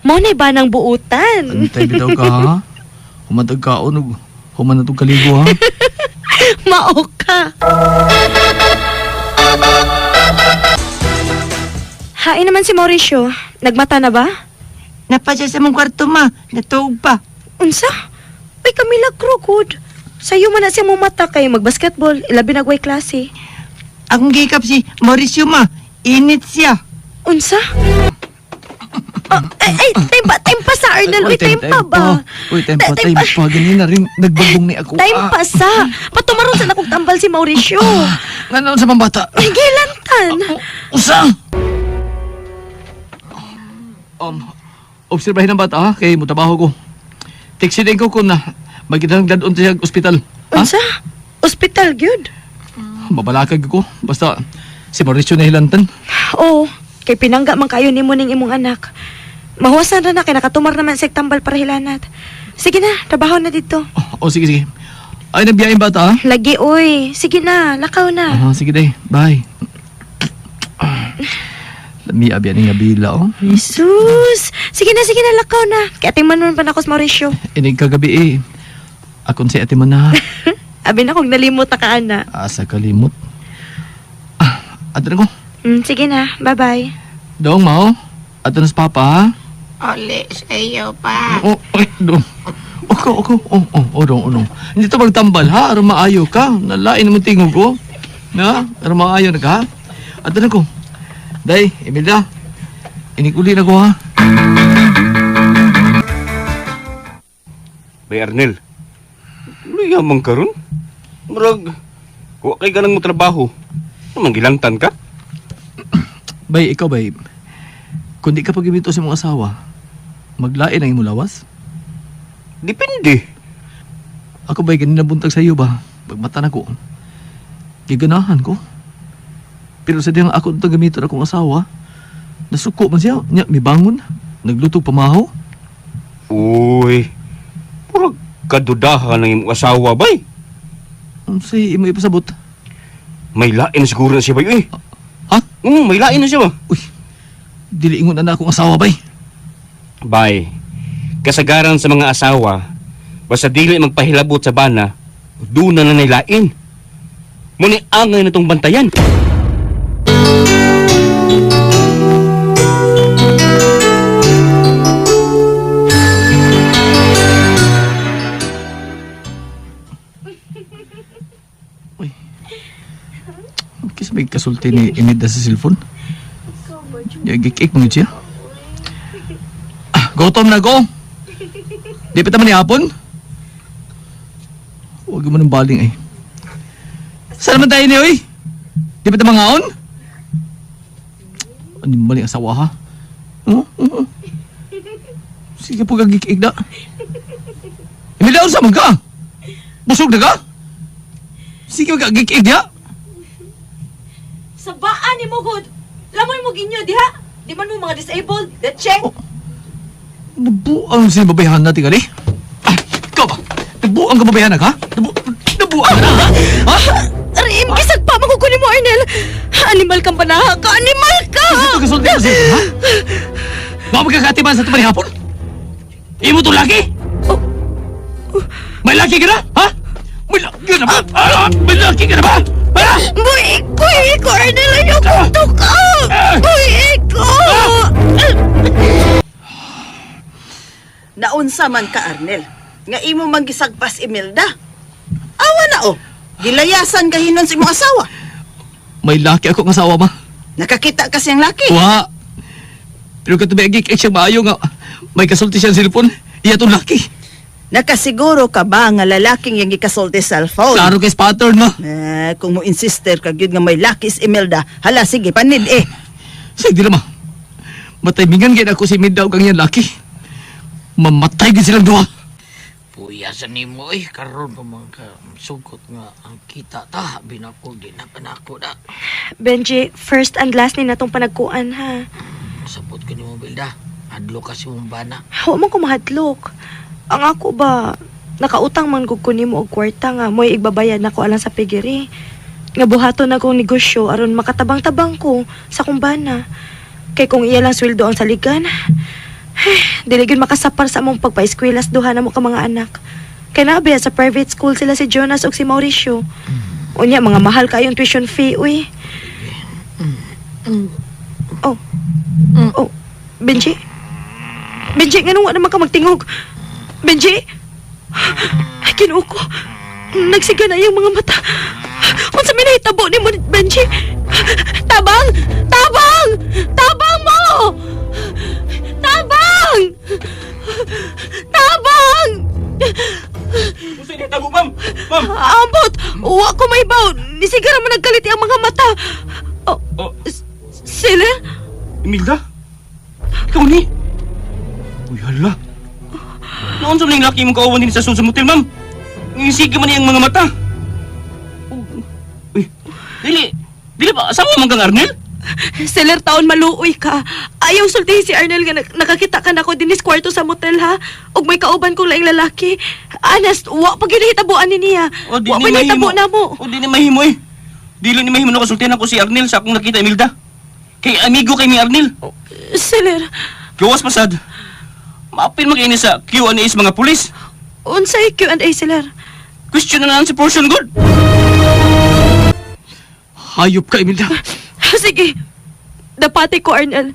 [SPEAKER 2] Mao na ba ng buutan?
[SPEAKER 8] Antay bitaw ka ha. Humatag kaon og human na tong kaligo ha.
[SPEAKER 2] Mao ka. Hain naman si Mauricio. Nagmata na ba?
[SPEAKER 9] Napa siya sa mong kwarto, ma. Natuog pa.
[SPEAKER 2] Unsa? Uy, Camila Krugod. Sayo man na siya mumata kay magbasketball, ilabi na gway klase.
[SPEAKER 9] Akong gikap si Mauricio, ma. Init siya.
[SPEAKER 2] Unsa? Oh, ay, ay, tempa, tempa sa Arnel. Uy, tempa ba?
[SPEAKER 8] Uy, tempa, tempa. Ganyan na rin. Nagbagong ni ako.
[SPEAKER 2] Tempa sa. Patumaron sa nakong tambal si Mauricio.
[SPEAKER 8] Nga naman sa pambata.
[SPEAKER 2] Ay, gilantan.
[SPEAKER 8] Usa! Obserbahin ang bata ha, kay mutabaho ko. Text din ko kung na magkita ng dadon siya ospital. Ha?
[SPEAKER 2] Unsa? Ospital, gyud.
[SPEAKER 8] Mabalakag ko. Basta si Mauricio na hilantan.
[SPEAKER 2] Oo, kay pinangga man kayo nimo ning imong anak. Mahuwasan ra na kay nakatumar naman sa tambal para hilanat. Sige na, trabaho na dito.
[SPEAKER 8] Oh, sige, sige. Ay, nagbiyahin bata ha?
[SPEAKER 2] Lagi oy. Sige na, lakaw na.
[SPEAKER 8] Ah, sige day. Bye. Lami abi ani nga bila oh.
[SPEAKER 2] Jesus! Sige na, lakaw na. Kaya tingman man pa na ako sa Mauricio.
[SPEAKER 8] Inig kagabi eh. Akon si ate man na.
[SPEAKER 2] Abi na kung nalimot na ka, ana.
[SPEAKER 8] Asa kalimot. Ah, ato na ko.
[SPEAKER 2] Sige na, bye-bye.
[SPEAKER 8] Dong mao. Ato na sa papa ha.
[SPEAKER 9] Ole sa iyo pa.
[SPEAKER 8] Oh, ay, dong. Oko, oko. Oh, oh, oh, dong, oh, dong. Hindi to magtambal ha. Aron maayo ka. Nalain mo tingog ko. Na, aron maayo na ka. ha? Ato na ko. Day, Emilda. Inig uli na ko ha.
[SPEAKER 10] Bay Arnel, luya man karon. Murag, wa kay ganang mo trabaho. Ano gilantan ka?
[SPEAKER 8] Bay, ikaw bay. Kung di ka pagibito sa imong asawa, maglain ang imong lawas?
[SPEAKER 10] Depende.
[SPEAKER 8] Ako ba'y ganina buntag sa iyo ba? Pagmata na ko. Giganahan ko. Pero sa diyang ako ito gamiton akong asawa, nasuko man siya. Nya, may bangon. Nagluto pamahaw.
[SPEAKER 10] Uy, murag kadudahan ang imong asawa bay.
[SPEAKER 8] Unsay imo ipasabot?
[SPEAKER 10] May lain siguro na siya bay eh.
[SPEAKER 8] Ha?
[SPEAKER 10] May lain na siya ba?
[SPEAKER 8] Uy, dili ingon na na akong asawa bay.
[SPEAKER 10] Bay, kasagaran sa mga asawa, basta dili magpahilabot sa bana, doon na na lain. Muni angay na tong bantayan.
[SPEAKER 8] Kisa may kasulti ni Emida sa cellphone. Ya, gikik mo siya. Ah, gutom na ko. Di pa taman ni hapon. Huwag mo ng baling eh. Saan naman tayo ni oy? Di pa taman ngaon? Ano yung maling asawa ha? Oo, oo. Sige po gagikik na. Emilda, unsa man ka? Busog na ka? Sige gagikik niya.
[SPEAKER 2] Sabaan ni mo, good. Lamoy mo ginyo, diha. Di man mo mga disabled. The check.
[SPEAKER 8] Oh. Nabuang sa babayahan natin kali. Ah, ikaw ba? Nabuang ka babayahan ka? Nabuang ka na, ha? Ha?
[SPEAKER 2] Arim, kisag pa, makukunin mo, Arnel. Animal kang panaha ka. Animal ka!
[SPEAKER 8] Kasi ito kasulti mo siya, ha? Baka magkakatiman sa tumari hapon? Imo to laki? May laki ka na? Ha? May laki ka na ba? Ah, may laki ka na ba? Ha?
[SPEAKER 2] Buhi ko, ko, Arnel. Ayoko to ka. Buhi ko.
[SPEAKER 3] Naunsa man ka, Arnel. Nga imo man gisagpas Imelda. Awa na oh. Gilayasan ka hinon sa imong asawa.
[SPEAKER 8] May laki ako ng asawa, ma.
[SPEAKER 3] Nakakita ka siyang laki.
[SPEAKER 8] Wa. Pero katubi agi kay siya maayo nga may kasulti siya sa cellphone. Iya tong laki.
[SPEAKER 3] Nakasiguro ka ba nga lalaking yang gikasulti cellphone?
[SPEAKER 8] Klaro kay pattern, ma.
[SPEAKER 3] Eh, kung mo insister ka gyud nga may laki si Imelda, hala sige panid eh.
[SPEAKER 8] Sige, di na, ma. Mataymingan gid ako si Minda ug ang iyang laki. Mamatay gid silang duha.
[SPEAKER 4] Puya sa nimo eh, karon pa man ka sugot nga ang kita ta, binako di na panako da.
[SPEAKER 11] Benji, first and last ni natong panagkuan ha.
[SPEAKER 4] Sapot ko nimo Bilda. Adlo ka si mong bana.
[SPEAKER 11] Wa man ko mahadlok. Ang ako ba, nakautang man gud ko nimo og kwarta nga mo'y igbabayad nako alang sa pigiri. Nga buhaton na kong negosyo aron makatabang-tabang ko sa kumbana. Kay kung iya lang sweldo ang saligan, dili gyud makasapar sa among pagpaeskwelas duha na mo ka mga anak. Kay naa sa private school sila si Jonas ug si Mauricio. Unya mga mahal kayong tuition fee uy. Oh. Oh, Benji? Benji, nganong wa naman ka magtingog? Benji? Ay, Ginoo ko. Nagsiga na iyang mga mata. Unsa may nahitabo nimo, Benji? Tabang! Tabang! Tabang mo! Tabang! Tabang!
[SPEAKER 10] Unsa nahitabo, ma'am? Ma'am!
[SPEAKER 11] Ambot! Wa ko may baw. Nisigara man nagkalit ang mga mata. Oh,
[SPEAKER 10] Oh.
[SPEAKER 11] Sila?
[SPEAKER 10] Imelda? Ikaw ni? Uy, hala. Noon sa ning laki mong kauban din sa sulod sa motel, ma'am. Ngisig man niyang mga mata. Uy, dili. Dili ba? Asawa man kang Arnel?
[SPEAKER 11] Seller, taon maluoy ka. Ayaw sultihin si Arnel nga nakakita ka nako dinis kwarto sa motel ha. Ug may kauban kong laing lalaki. Honest, wa pa ginahitabuan ni niya.
[SPEAKER 10] O, di
[SPEAKER 11] Wa
[SPEAKER 10] ni
[SPEAKER 11] pa nahitabo
[SPEAKER 10] mahimo.
[SPEAKER 11] na mo.
[SPEAKER 10] O, di ni mahimo eh. Dili ni mahimo na kasultihan ako si Arnel sa akong nakita, Imelda. Kay amigo kay ni Arnel.
[SPEAKER 11] Seller,
[SPEAKER 10] Gawas pasad. Maapil mag sa Q&A sa mga pulis.
[SPEAKER 11] unsay Q&A, Seller?
[SPEAKER 10] Question and answer portion, good.
[SPEAKER 8] Hayop ka, Imelda.
[SPEAKER 11] Sige. Dapati ko, Arnel.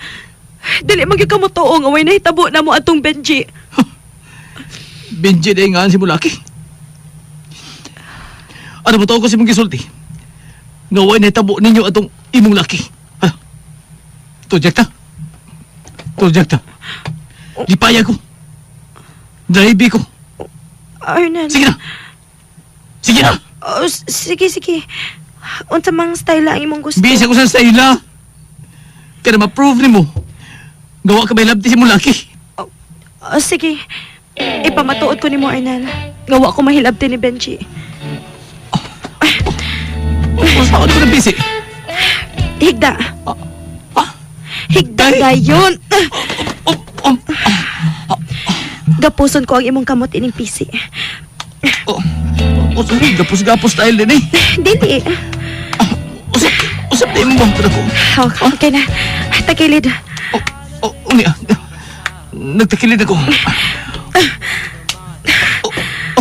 [SPEAKER 11] Dili man gyud ka mo tuo nga way nahitabo na mo atong Benji.
[SPEAKER 8] Benji na nga si Mulaki. Ano ba to ko si mong gisulti? Nga way nahitabo ninyo atong imong laki. Ha? Tujak ta. Tujak ta. Lipaya ko. Drive ko.
[SPEAKER 11] Arnel.
[SPEAKER 8] Sige na. Sige na.
[SPEAKER 11] Oh, sige, sige. Unsa mang style ang imong gusto?
[SPEAKER 8] Bisa ko sa style. Kaya na ma-prove nimo. Gawa ka may labti si Mulaki.
[SPEAKER 11] Oh, sige. Ipamatuod ko nimo, Arnel. Nga wa ko mahilabti ni Benji.
[SPEAKER 8] O, saan ko na busy?
[SPEAKER 11] Higda.
[SPEAKER 8] Ah?
[SPEAKER 11] Higda
[SPEAKER 8] Ay!
[SPEAKER 11] gayon.
[SPEAKER 8] Oh, oh,
[SPEAKER 11] Gapuson ko ang imong kamot ining pisi.
[SPEAKER 8] oh, oh, sorry, gapos-gapos style din eh.
[SPEAKER 11] Dili.
[SPEAKER 8] Usap, usap na imong bangko ko.
[SPEAKER 11] Oh, okay na. Takilid.
[SPEAKER 8] Oh, oh, uni ah. Nagtakilid ako. Oh,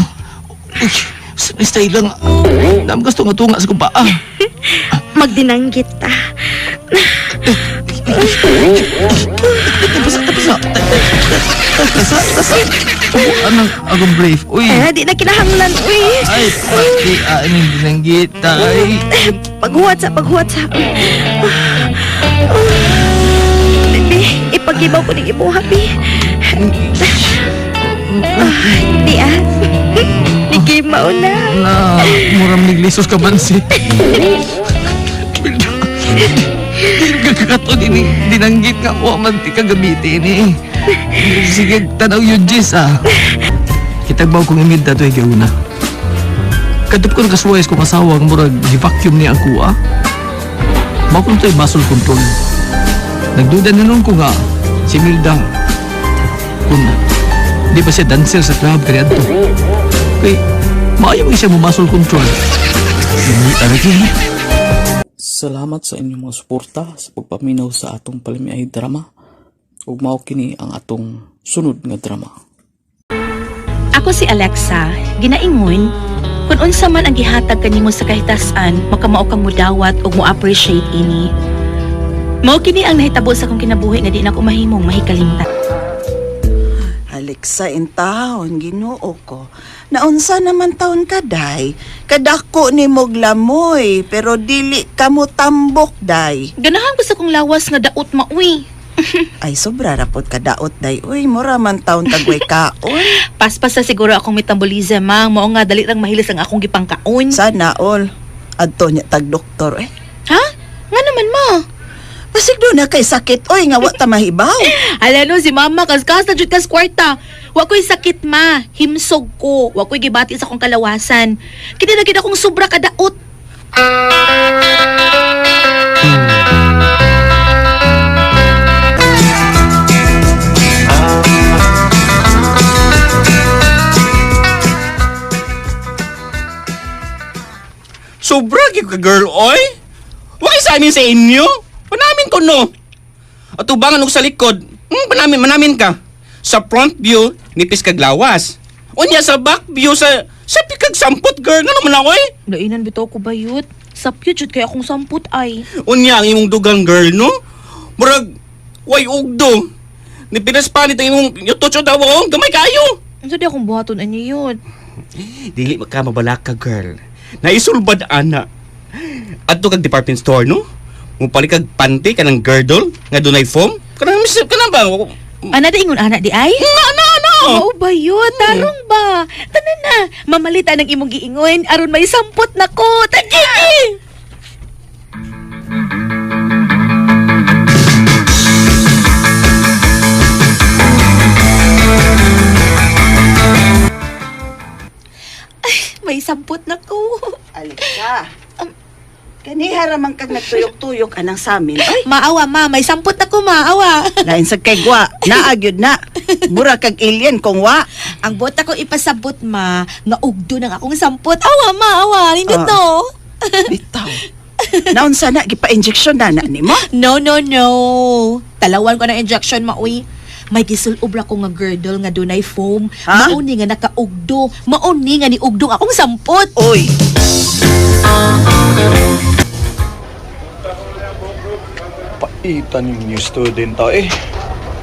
[SPEAKER 8] oh, uy, sa style lang. Dam gusto nga tunga sa kong paa.
[SPEAKER 11] Magdinanggit ta.
[SPEAKER 8] Tapos, tapos na. Tasa, tasa. Oh, anong akong brave. Uy.
[SPEAKER 11] Eh, di na kinahanglan, uy.
[SPEAKER 8] Ay, pati, ah, ining dinanggit, ay.
[SPEAKER 11] Paghuwat sa, paghuwat sa. Bibi, ipagibaw ko ng imuha, bi. Ah, di ah. Nigimaw na.
[SPEAKER 8] Na, muram niglisos ka bansi. Kakato din dinanggit nga wa man ti ka gamitin eh. Sige, tanaw yun, Jess ah. Kitagbaw kong Imelda to gauna. Kadto ko nakasuwayas kong asawa ang murag gi-vacuum niya ako ah. Mao kung to'y muscle control. Nagduda na nun ko nga si Imelda kung di ba siya dancer sa club kaya to. Kay maayo mo siya mo muscle control. Hindi talaga eh.
[SPEAKER 1] Salamat sa inyong mga suporta sa pagpaminaw sa atong palimiay drama ug mao kini ang atong sunod nga drama.
[SPEAKER 2] Ako si Alexa, ginaingon, kung unsa man ang gihatag kanimo sa kahitasan, makamao kang mudawat ug mo-appreciate ini. Mao kini ang nahitabo sa akong kinabuhi nga di na ko mahimong mahikalimtan.
[SPEAKER 3] Hali Alexa in town, Ginoo ko. Naunsa naman taon ka, day? Kadako ni mog lamoy, pero dili ka mo tambok, day.
[SPEAKER 2] Ganahan ko sa kong lawas nga daot maui.
[SPEAKER 3] Ay, sobra rapot ka daot, day. Uy, mura man taon tagway kaon.
[SPEAKER 2] Paspas na siguro akong metabolism, ma. Mao nga dali rang mahilis ang akong gipangkaon.
[SPEAKER 3] Sana all. Adto niya tag doktor, eh.
[SPEAKER 2] Ha? Nga naman ma.
[SPEAKER 3] Basig doon na kay sakit, oy, nga wa ta mahibaw.
[SPEAKER 2] Ala no, si mama kaskas na jud kas kwarta. Wa ko'y sakit ma, himsog ko. Wa ko'y gibati sa akong kalawasan. Kini na gid akong sobra kadaot.
[SPEAKER 10] Sobra gyud ka girl oy. Wa kay sa amin sa inyo. Panamin ko no. At ubangan og sa likod, panamin manamin ka. Sa front view, nipis kag lawas. Unya sa back view sa pikag sampot girl ngano man ako eh.
[SPEAKER 2] Lainan bitaw ko bayot. Sapyot jud kay akong sampot ay.
[SPEAKER 10] Unya ang imong dugang girl no. Murag way ugdo. Ni pinaspanit ang imong yutocho daw oh, gamay kayo.
[SPEAKER 2] Unsa di akong buhaton ani yun?
[SPEAKER 10] Dili ka mabalaka girl. Naisulbad ana. Adto kag department store no. Mupalit kag panty kanang girdle nga dunay foam. Kanang kanang ba?
[SPEAKER 2] Ana di ingon ana di ay?
[SPEAKER 10] Ana ana.
[SPEAKER 2] Oo ba yun? Tarong ba? Tanan na, mamalita ng imong giingon aron may sampot na ko. Tagigi! Ay, may sampot na ko.
[SPEAKER 3] Alexa, kaniha ramang kag nagtuyok-tuyok anang samin. Ay,
[SPEAKER 2] Maawa ma, may sampot na ko maawa.
[SPEAKER 3] lain sa kay gwa, naagyod na. Mura kag alien kung wa.
[SPEAKER 2] Ang bota ko ipasabot ma, nga ugdo ng akong sampot. Awa ma, awa, hindi
[SPEAKER 3] Ah.
[SPEAKER 2] to.
[SPEAKER 3] Bitaw. Naunsa na gipa-injection na na nimo?
[SPEAKER 2] No, no, no. Talawan ko ng injection, maoy. May gisulobra ko nga girdle nga dunay foam.
[SPEAKER 3] Ha?
[SPEAKER 2] Mauni nga nakaugdo. Mauni nga niugdong akong sampot.
[SPEAKER 3] Oy.
[SPEAKER 6] Paitan yung new student ta eh.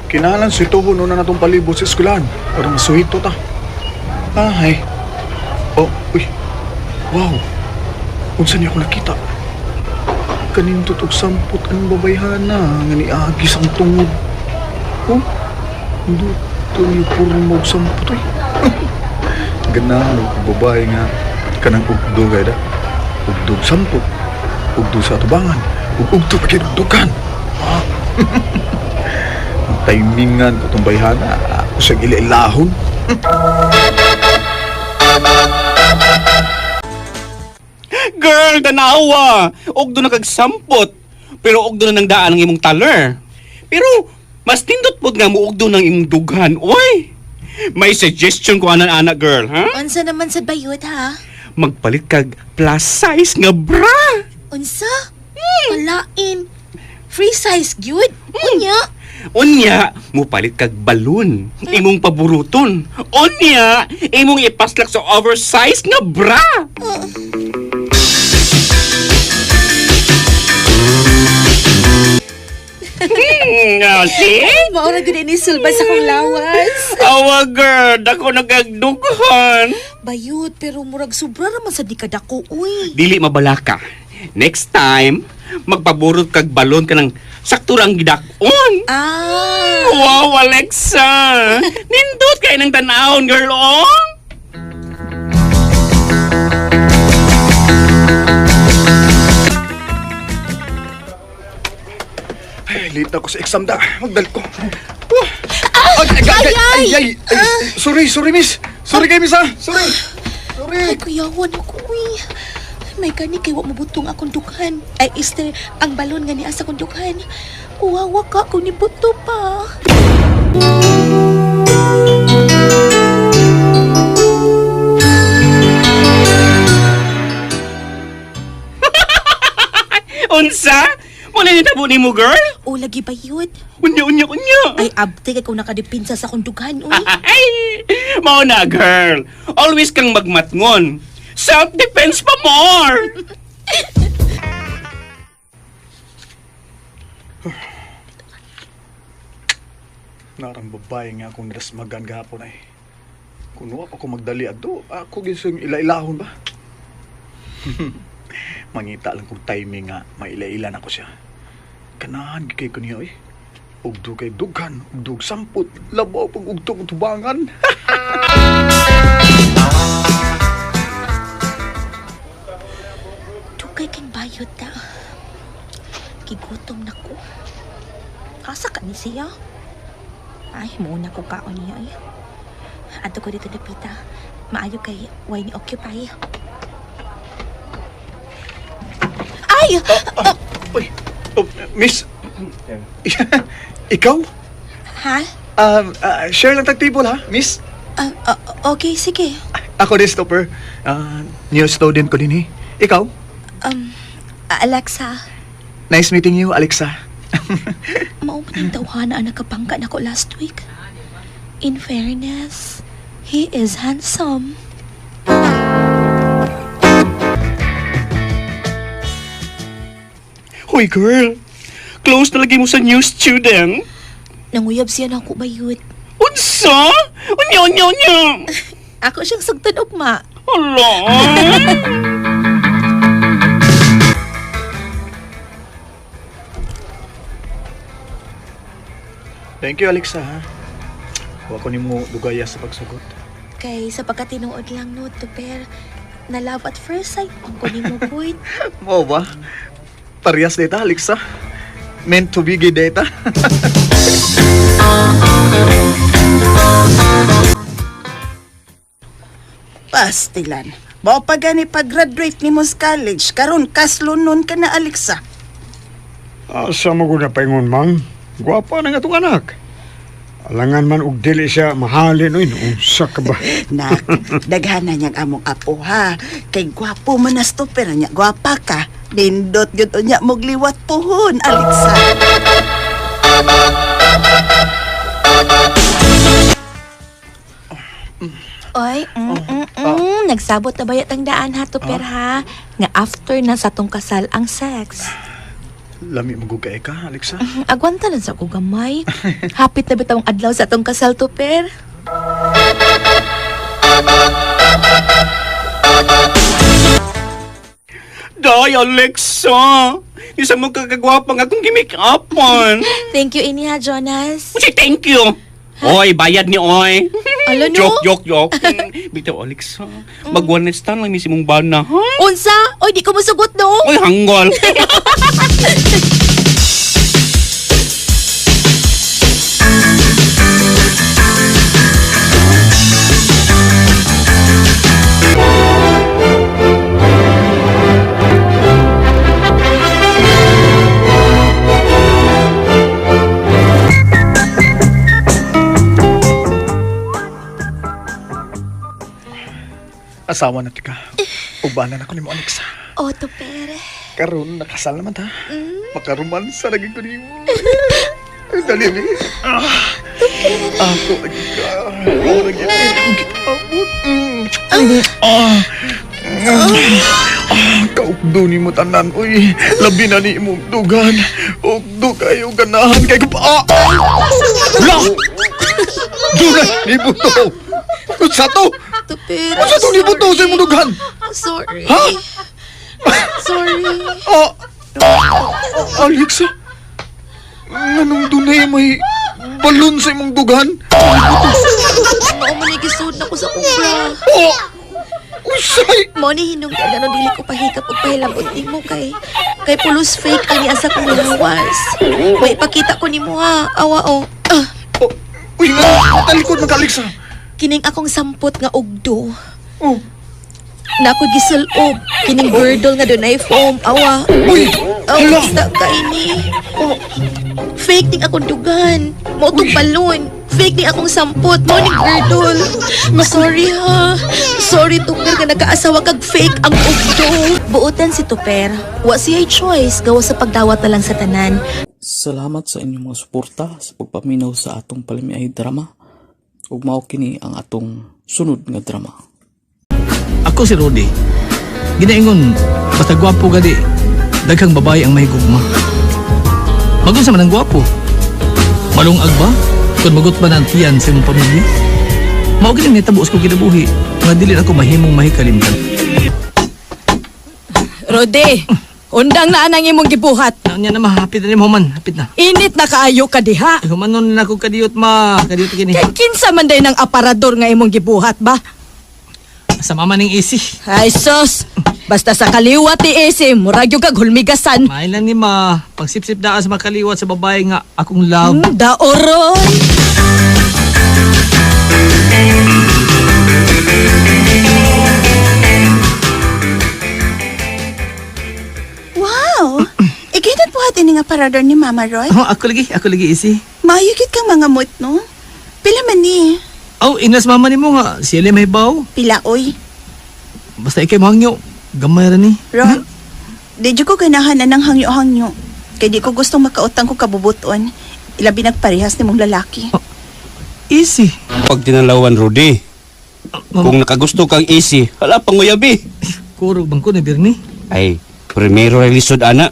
[SPEAKER 6] Kinahanglan si Toho na natong palibot sa eskwelahan para masuhito ta. Ay. Oh, uy. Wow. Unsa niya ako nakita? Kanindot og sampot ang babayhana nga niagis ang tungod. Oh, Nduto niyo puro og sampot ay. Ganahan og babae nga kanang ugdo kay da. Ugdo og sampot. Ugdo sa atubangan. Ug ugdo pa kay ugdukan. Ang timingan ko itong bayhana. Ako siyang ilailahon.
[SPEAKER 10] Girl, tanawa. Ugdo na kag sampot. Pero ugdo na ng daan ang imong taler. Pero mas nindot pod nga muugdo ng imong dughan. Oy. May suggestion ko anan ana girl, ha?
[SPEAKER 2] Unsa naman sa bayot, ha?
[SPEAKER 10] Magpalit kag plus size nga bra.
[SPEAKER 2] Unsa? Kalain. Free size gyud. Unya.
[SPEAKER 10] Unya, mupalit kag balon. Imong paburuton. Unya, imong ipaslak sa oversize nga bra. See?
[SPEAKER 2] Maura gyud ini sulbad sa akong lawas.
[SPEAKER 10] Awa girl, dako nagagdughan.
[SPEAKER 2] Bayot, pero murag sobra raman sa di kadako, uy.
[SPEAKER 10] Dili mabalaka. Next time, magpaburot kag balon ka ng sakto ra ang gidakon.
[SPEAKER 2] Ah.
[SPEAKER 10] Wow, Alexa! Nindot kay ng tanawon, girl, oh!
[SPEAKER 6] Ay, late na ako sa exam da. Magdal ko. Oh. Ay, ay, ay, ay, ay, ay, sorry, sorry, miss. Sorry kay miss, ha? Sorry. Sorry.
[SPEAKER 2] Ay, kuyawan ako, uy. May gani kay wa mabutong akong dughan. Ay, este, ang balon nga niya sa akong dughan. Uwawa ka kung nibuto pa.
[SPEAKER 10] Unsa? Wala ni tabo nimo, girl?
[SPEAKER 2] O, lagi ba yun?
[SPEAKER 10] Unya, unya, unya.
[SPEAKER 2] Ay, abte kay kung nakadipinsa sa akong dughan, uy.
[SPEAKER 10] Ay, mao na, girl. Always kang magmatngon. Self-defense pa more.
[SPEAKER 6] Narang babae nga akong nirasmagan gahapon ay. Kung wa pa ko magdali adto, ako gyud siyang ila-ilahon ba? Mangita lang kong timing nga maila-ila na ko siya. Kanahan gyud kay ko niya oy. Ugdo kay dughan, ugdo og sampot, labaw pag ugdo kong tubangan.
[SPEAKER 2] Dugay kang bayot ta. Gigutom na ko. Asa ka ni siya? Ay, muna ko kaon niya ay. Adto ko dito dapita. Maayo kay way ni occupy. Ay!
[SPEAKER 6] Uy, oh, miss. Ikaw?
[SPEAKER 2] Ha?
[SPEAKER 6] Share lang tag table ha, miss.
[SPEAKER 2] Okay, sige.
[SPEAKER 6] Ako din, stopper. New student ko din eh. Ikaw?
[SPEAKER 2] Alexa,
[SPEAKER 6] Nice meeting you, Alexa.
[SPEAKER 2] mao man ang tawhana ang nakapangka nako last week. In fairness, he is handsome.
[SPEAKER 10] Hoy girl, close na lagi mo sa new student.
[SPEAKER 2] Nanguyab siya nako bayot.
[SPEAKER 10] Unsa? Unya, unya, unya.
[SPEAKER 2] Ako siyang sugtan ugma.
[SPEAKER 10] Hala.
[SPEAKER 6] Thank you, Alexa, ha? Wa ko nimo dugaya sa pagsugot.
[SPEAKER 2] Kay sa pagkatinuod lang no, Tuper, na love at first sight ang kunin mo point.
[SPEAKER 6] Mo ba? Parehas data, Alexa. Meant to be gay data.
[SPEAKER 3] Pastilan. Mao pa gani pag-graduate nimo sa college karon kaslonon ka na Alexa.
[SPEAKER 5] Asa mo ko na paingon, mang? Gwapa na nga itong anak. Alangan man og dili siya mahalin oy, unsa ka ba?
[SPEAKER 3] Nak, daghan na niyang among apo ha. Kay gwapo man na stopper niya, gwapa ka. Nindot gyud unya mogliwat puhon, Alexa.
[SPEAKER 2] Oy, nagsabot na bayat ang daan ha, Tuper ha? Nga after na sa tong kasal ang sex.
[SPEAKER 6] Lami mo gugay ka, Alexa.
[SPEAKER 2] Agwanta lang sa ko gamay. Hapit na bitawang adlaw sa atong kasal, Tuper.
[SPEAKER 10] Day, Alexa. Isa mo kagagwapa nga akong gimake-upan.
[SPEAKER 2] Thank you ini ha, Jonas.
[SPEAKER 10] Uy, thank you. Oy, bayad ni oy.
[SPEAKER 2] Ala, no?
[SPEAKER 10] Joke, joke, joke. Bitaw, Alexa. Mag one night stand lang ni si mong bana, ha?
[SPEAKER 2] Unsa? Oy, di ko musugot no.
[SPEAKER 10] Oy, hanggol.
[SPEAKER 6] Asawa na tika. Ubanan ako nimo, Alexa.
[SPEAKER 2] Oh, Tuper.
[SPEAKER 6] Karon nakasal naman ta. Makaromansa lagi ko nimo. Ay, dali mi. Ah. Ako lagi ka. Ako lagi ka. Gitabot. Ah. Ah, kaugdo ni mo tanan. Uy, labi na ni imong dugan. Ugdo kayo ganahan kay ko pa. Ah! La! Dunay ni buto. Unsa to?
[SPEAKER 2] Tuper.
[SPEAKER 6] Unsa to ni buto sa imong dugan?
[SPEAKER 2] Sorry.
[SPEAKER 6] Ha?
[SPEAKER 2] Sorry.
[SPEAKER 6] Ah! Alexa, nganong dunay may balon sa imong dugan?
[SPEAKER 2] Mao man ni gisud na ko sa akong bra.
[SPEAKER 6] Oh! Usay!
[SPEAKER 2] Mao ni hinungdan ano dili ko pahikap og pahilabot nimo kay kay pulos fake ani asa kong lawas. May ipakita ko nimo ha. Awa oh. Ah,
[SPEAKER 6] Oh, uy, nga, talikod man ka, Alexa.
[SPEAKER 2] kining akong sampot nga ugdo.
[SPEAKER 6] Oh,
[SPEAKER 2] Na ako gisulob kining girdle nga dunay foam. Awa.
[SPEAKER 6] uy,
[SPEAKER 2] Oh,
[SPEAKER 6] hala!
[SPEAKER 2] basta kaini. Fake ning akong dugan. Mao tong balon. Fake ning akong sampot. Mao ning girdle. Sorry ha. Sorry Tuper nga nagkaasawa kag fake ang ugdo. Buotan si Tuper. Wa siya choice gawa sa pagdawat na lang sa tanan.
[SPEAKER 1] Salamat sa inyong mga suporta sa pagpaminaw sa atong palamiay drama. Ug mao kini ang atong sunod nga drama.
[SPEAKER 8] Ako si Rudy. Ginaingon, basta gwapo gadi, daghang babae ang mahigugma. Magunsa man ang gwapo. Malungag ba? Kung magutman ang tiyan sa imong pamilya. Mao gini nitabo sa kong kinabuhi nga dili na ako mahimong mahikalimtan.
[SPEAKER 12] Rode, undang na anang imong gibuhat.
[SPEAKER 8] Nya na ma, hapit na ni human, hapit na.
[SPEAKER 12] Init na kaayo ka diha.
[SPEAKER 8] Ay, humanon na ako kadiyot ma, kadiyot kini.
[SPEAKER 12] Kay kinsa man day ng aparador nga imong gibuhat ba?
[SPEAKER 8] Sa mama ning isi.
[SPEAKER 12] Ay sos, basta sa kaliwat ni Ese, murag yung kag hulmigasan.
[SPEAKER 8] Maay lang ni ma, pagsipsip daan sa makaliwat sa babae nga akong love.
[SPEAKER 12] Daoroy.
[SPEAKER 3] Wow! Iginan po atin nga parador ni Mama Roy.
[SPEAKER 8] Oh, ako lagi isi.
[SPEAKER 3] Maayo gid kang mga mot, no? Pila man ni?
[SPEAKER 8] Oh, inas mama nimo nga, siya may baw.
[SPEAKER 3] Pila oy.
[SPEAKER 8] Basta ikay mohangyo, gamay ra ni.
[SPEAKER 3] Ron, di jud ko ganahan na ng hangyo-hangyo. Kay di ko gustong makautang ko kabubuton. Ilabi nagparehas ni mong lalaki.
[SPEAKER 8] Easy.
[SPEAKER 10] Pag tinalawan, Rudy. Kung nakagusto kang easy, hala pang uyabi.
[SPEAKER 8] Kurog bang ko ni Bernie?
[SPEAKER 10] Ay, primero ay lisod, ana.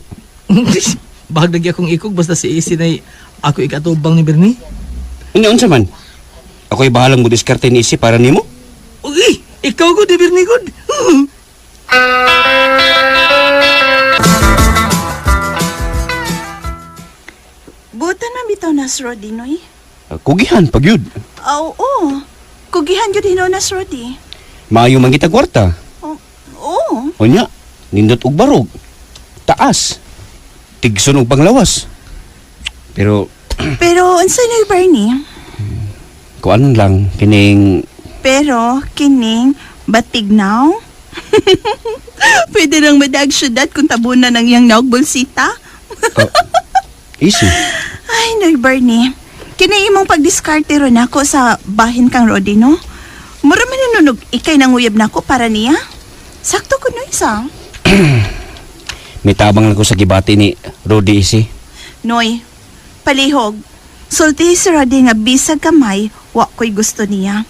[SPEAKER 8] Bahag lagi akong ikog basta si Easy na ako ikatubang ni Bernie.
[SPEAKER 10] Ano unsa man? Ako'y bahalang mo diskarte ni Isi para nimo.
[SPEAKER 8] Uy, ikaw ko ni Bernie good.
[SPEAKER 3] Butan man bitaw na si Rodi, noy.
[SPEAKER 10] Kugihan pag yun.
[SPEAKER 3] Oo, oo. Kugihan jud hinuon na si Rodi.
[SPEAKER 10] Maayo man kita kwarta.
[SPEAKER 3] Oo.
[SPEAKER 10] Unya, nindot og barog. Taas. Tigson og panglawas. Pero
[SPEAKER 3] Pero unsa na Bernie?
[SPEAKER 10] kuan lang kining
[SPEAKER 3] Pero kining batig now. Pwede nang madag syudad kung tabunan ng iyang naog bulsita.
[SPEAKER 10] easy.
[SPEAKER 3] Ay, Noy Bernie. Kini imong pagdiskarte ron ako sa bahin kang Rodi, no? Mura man nanunog ikay nanguyab nako para niya. Sakto ko no isa.
[SPEAKER 10] Mitabang lang ko sa gibati ni Rudy Isi.
[SPEAKER 3] Noy, palihog. Sulti si Rodi nga bisag kamay, wa ko'y gusto niya.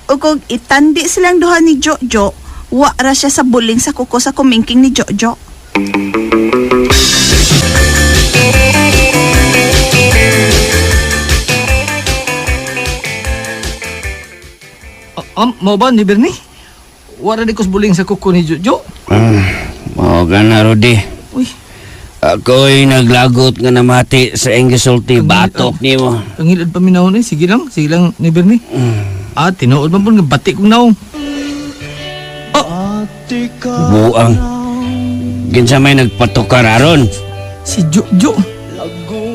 [SPEAKER 3] O kung itandi silang duha ni Jojo, wa ra siya sa buling sa kuko sa kumingking ni Jojo.
[SPEAKER 8] Mao ba ni Bernie? Wala di ko buling sa kuko ni Jojo.
[SPEAKER 10] Mao gana Rudy.
[SPEAKER 8] Uy.
[SPEAKER 10] Ako'y naglagot nga namati sa iyong gisulti batok nimo.
[SPEAKER 8] Ang hilod pa minahon eh. Sige lang ni Bernie. Ah, tinuod man po nga bati kong naong.
[SPEAKER 10] Buang. Kinsa may nagpatukar aron.
[SPEAKER 8] Si Jojo.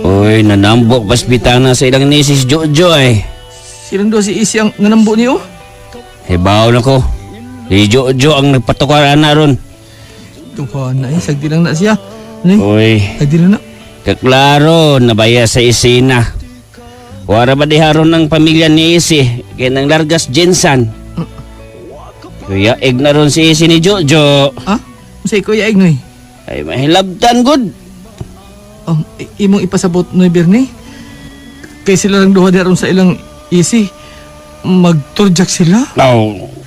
[SPEAKER 10] Uy, nanambok pas bitana sa ilang ni si Jojo ay.
[SPEAKER 8] Silang do si Isi ang nanambo niyo.
[SPEAKER 10] Hibaw na ko. Si Jojo ang nagpatukar ana ron.
[SPEAKER 8] Tuhan na eh, sagdi lang na siya. Ano eh?
[SPEAKER 10] Uy.
[SPEAKER 8] Sagdi lang na.
[SPEAKER 10] Kaklaro, nabaya sa isina. Wara ba di haron ng pamilya ni Isi kay nang largas Jensan. Kuya ig na ron si Isi ni Jojo.
[SPEAKER 8] Ah? Unsay kuya ig noy?
[SPEAKER 10] Ay mahilabtan gud.
[SPEAKER 8] Oh, imong ipasabot noy Bernie. Kay sila lang duha di aron sa ilang Isi. Magturjak sila.
[SPEAKER 10] Aw,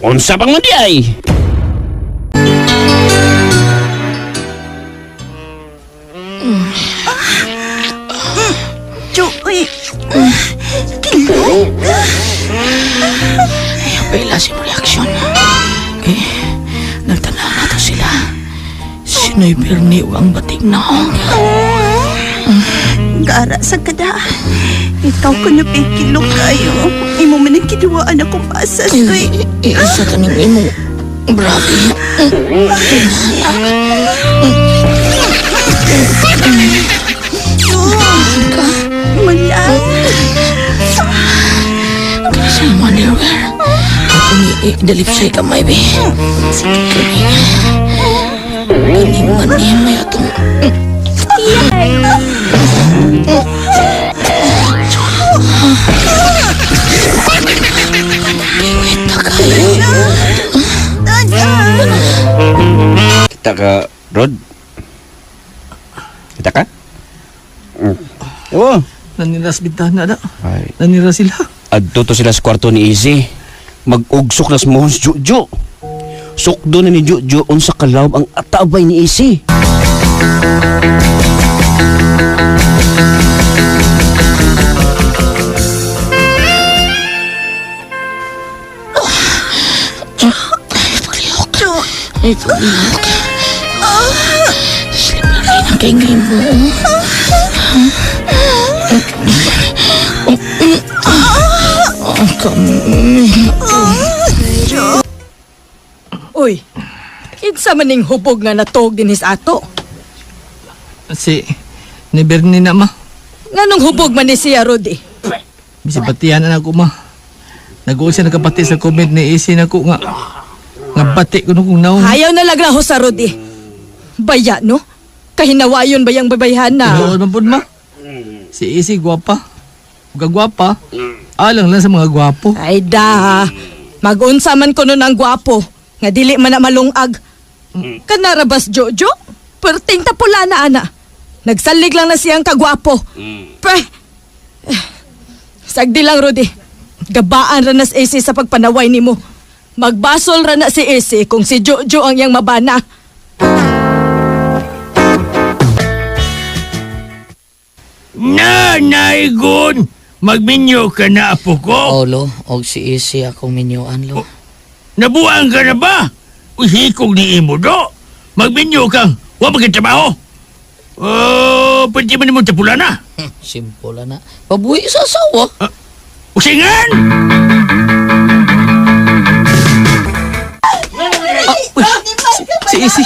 [SPEAKER 10] unsa pang man di ay?
[SPEAKER 3] Jo, uy. Kilo.
[SPEAKER 1] Ayaw si reaksyon. Eh, nagtanaw na to sila. Sino'y Bernie ang batig na.
[SPEAKER 3] Gara sa kada. Ikaw ko na kilo kayo. Imo man ang kiduwaan akong pasas, uy.
[SPEAKER 1] Isa taning imo. Brabe.
[SPEAKER 3] Mula.
[SPEAKER 1] Kani sa mga underwear. Ako ni idalip sa kamay, be. Kani. Kani man ni may atong.
[SPEAKER 10] Kita ka, Rod? Kita ka? Mm. Oo.
[SPEAKER 8] Naniras bintana na.
[SPEAKER 10] Ay.
[SPEAKER 8] Nanira sila.
[SPEAKER 10] Adto to sila sa kwarto ni Izzy. Mag-ugsok na sa mohon si Jojo. Sukdo na ni Jojo unsa kalawb ang atabay ni Izzy.
[SPEAKER 4] Ito, anak. Slip na rin ang kay mo. Ang kami.
[SPEAKER 12] Uy, kinsa man ning hubog nga natog dinhi sa ato?
[SPEAKER 8] Si ni Bernie na ma.
[SPEAKER 12] Nganong hubog man ni siya, Rudy?
[SPEAKER 8] Bisi batian na ako ma. Nag-uwi siya nakapati sa comment ni Isi na ko nga. Nga bati ko nung kung naong.
[SPEAKER 12] Ayaw na lagraho sa Rudy. Baya, no? Kahinawayon ba yung babayhan na?
[SPEAKER 8] Tinuod man pud ma. Si Isi gwapa. Ug gwapa. Alang lang sa mga gwapo.
[SPEAKER 12] Ay da, magunsa man ko nun ang gwapo. Nga dili man na malungag. Kanarabas, Jojo? Perting tapula na, ana. Nagsalig lang na siyang kagwapo. Pe! Eh, Sagdi lang, Rudy. Gabaan ra na si AC sa pagpanaway nimo. Magbasol ra na si AC kung si Jojo ang iyang mabana.
[SPEAKER 7] Na, naigon! Magminyo ka na, apo ko!
[SPEAKER 4] Oh, lo. Og si Isi akong minyuan, lo.
[SPEAKER 7] Nabuang ka na ba? Uy, hikog ni imo do. Magminyo kang, wa magkatrabaho. Oh, pwede man mo tapula na.
[SPEAKER 4] Simple na. Pabuhi sa asawa.
[SPEAKER 7] Usingan!
[SPEAKER 8] Uy, si Isi.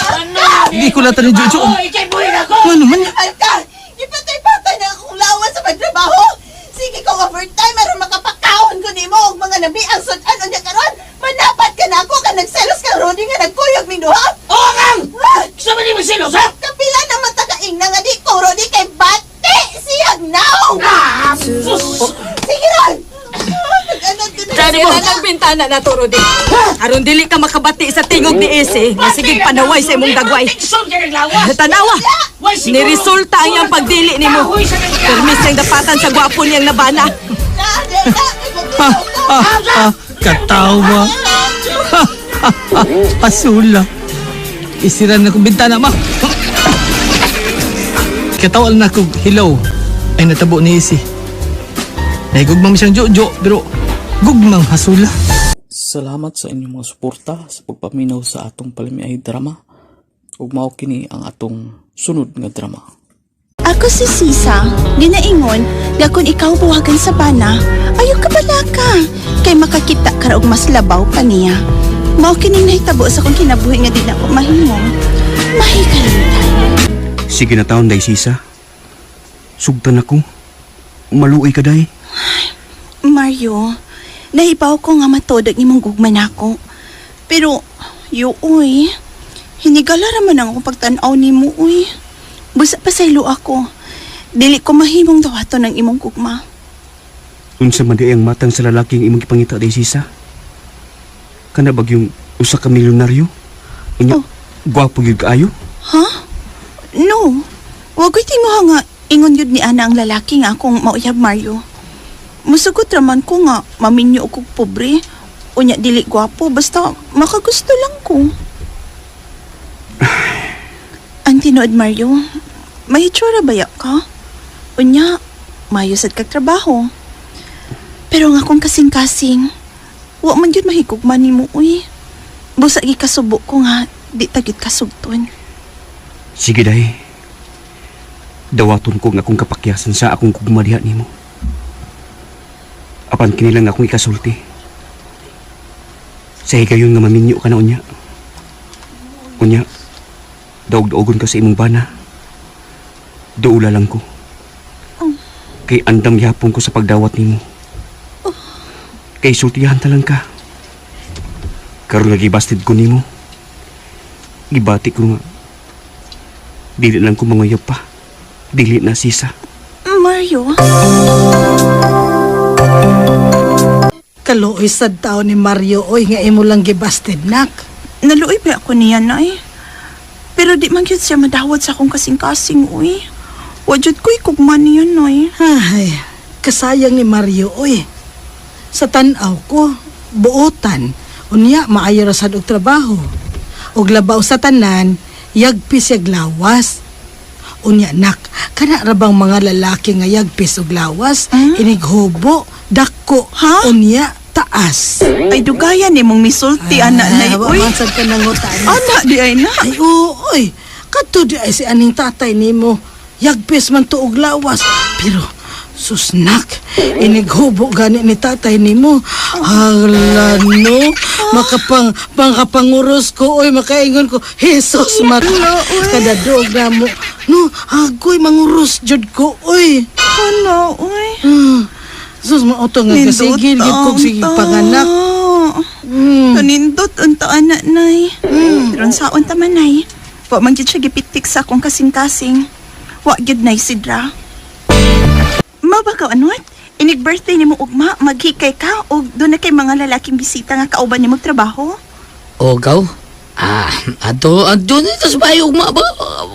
[SPEAKER 8] Hindi ko lata ni Jojo. Ano man?
[SPEAKER 3] Alka! Ipatay-patay na akong lawas sa pagtrabaho! Sige ko overtime aron makapakaon ko nimo og mga nabi ang sudan unya karon. Manapat ka na ako ka nagselos ka Rody nga nagkuyog ming duha.
[SPEAKER 4] Oh, kang!
[SPEAKER 3] Ah!
[SPEAKER 4] Sa man mo silos, ha?
[SPEAKER 3] Kapila na mata ka ingna nga di ko Rody kay bati siyag naong.
[SPEAKER 4] Ah, sus!
[SPEAKER 3] Sige ron. Nag-anad ko na.
[SPEAKER 12] Sira ng bintana na to, Rudy. Aron dili ka makabati sa tingog ni AC nga sige panaway sa imong dagway. Tanawa, niresulta ang iyang pagdili nimo. Permis ang dapatan sa gwapo niyang nabana.
[SPEAKER 3] Na, na, na,
[SPEAKER 8] Ha, ha, ha, katawa. Ha, ha, ha, asula. Isira na kong bintana, ma. Katawa na akong hilaw ay natabo ni Isi. Nahigugmang siyang Jojo, pero gugmang hasula.
[SPEAKER 1] Salamat sa inyong mga suporta sa pagpaminaw sa atong palamiay drama. Ug mao kini ang atong sunod nga drama.
[SPEAKER 3] Ako si Sisa, ginaingon, nga kung ikaw buwagan sa bana, ayaw ka balaka, kay makakita ka ra og mas labaw pa niya. Mao kining nahitabo sa akong kinabuhi nga di na ako mahimo. Mahikalimtan.
[SPEAKER 10] Sige na taon, day sisa. Sugtan ako. Maluoy ka, day.
[SPEAKER 3] Mario, nahibaw ko nga matodag imong gugma nako. Pero, yuoy, hinigala ra man ang akong pagtan-aw nimo uy. Busa pa saylo ako. Dili ko mahimong dawaton ang imong gugma.
[SPEAKER 10] Unsa man di ang matang sa lalaking imong gipangita, day sisa? Kana bagyong usa ka milyonaryo? Unya,
[SPEAKER 3] Oh.
[SPEAKER 10] gwapo gyud kaayo?
[SPEAKER 3] Ha? No. Wa ko'y tinguha nga ingon yun ni Ana ang lalaki nga akong mauyab Mario. Musugot raman ko nga maminyo og pobre. Unya dili gwapo basta makagusto lang ko. Ang tinuod Mario, may itsura baya ka? Unya, maayo sad kag trabaho. Pero ang akong kasing-kasing, wa man yun mahigugma nimo uy. Busa gikasubo ko nga di tagit kasugton.
[SPEAKER 10] Sige, day. Dawaton ko nga akong kapakyasan sa akong gugma diha nimo. Apan kini lang akong ikasulti. Sa higayon nga maminyo ka na unya. Unya, daog-daogon ka sa imong bana. Duula lang ko. Kay andam gihapon ko sa pagdawat nimo. Kay sultihan ta lang ka. Karon nga gibastid ko nimo. Gibati ko nga dili lang ko manguyab pa. Dili na sisa.
[SPEAKER 3] Mario?
[SPEAKER 9] Kaluoy sad tao ni Mario oy nga imo lang gibasted nak.
[SPEAKER 3] Naluoy ba ako niya, Nay? Pero di man gyud siya madawat sa akong kasing-kasing, uy. Wa jud ko'y kugma niya, Nay.
[SPEAKER 9] Ay, kasayang ni Mario oy. Sa tan-aw ko, buotan, unya maayo ra sad og trabaho. Og labaw sa tanan, yagpis yag lawas. Unya nak, kana ra bang mga lalaki nga yagpis og lawas, inighubo, dako,
[SPEAKER 3] Ha?
[SPEAKER 9] unya. taas.
[SPEAKER 3] Ay dugayan nimong misulti ana nay
[SPEAKER 9] Wa
[SPEAKER 3] uy.
[SPEAKER 9] man sad ka nangutan.
[SPEAKER 3] Ana di ay na.
[SPEAKER 9] Ay oo, oy. Kadto di ay si aning tatay nimo. Yagpis man tuog lawas. Pero susnak, inighubo gani ni tatay nimo. Hala no, makapang pangkapanguros ko oy, makaingon ko, Jesus Maria. Kada duog na mo. No, agoy manguros jud ko oy.
[SPEAKER 3] Ano uy.
[SPEAKER 9] Sus mao to nga kasigil gid kog sige panganak. Mm.
[SPEAKER 3] Kanindot unta ana nay. Pero saon ta man nay. Wa man gyud siya gipitik sa akong kasing-kasing. Wa gyud nay sidra. Mao ba ka anot? Inig birthday nimo ugma, maghikay ka og doon na kay mga lalaking bisita nga kauban nimo trabaho.
[SPEAKER 4] O, gaw? Ah, ato, ato nito sa bayo, ugma ba?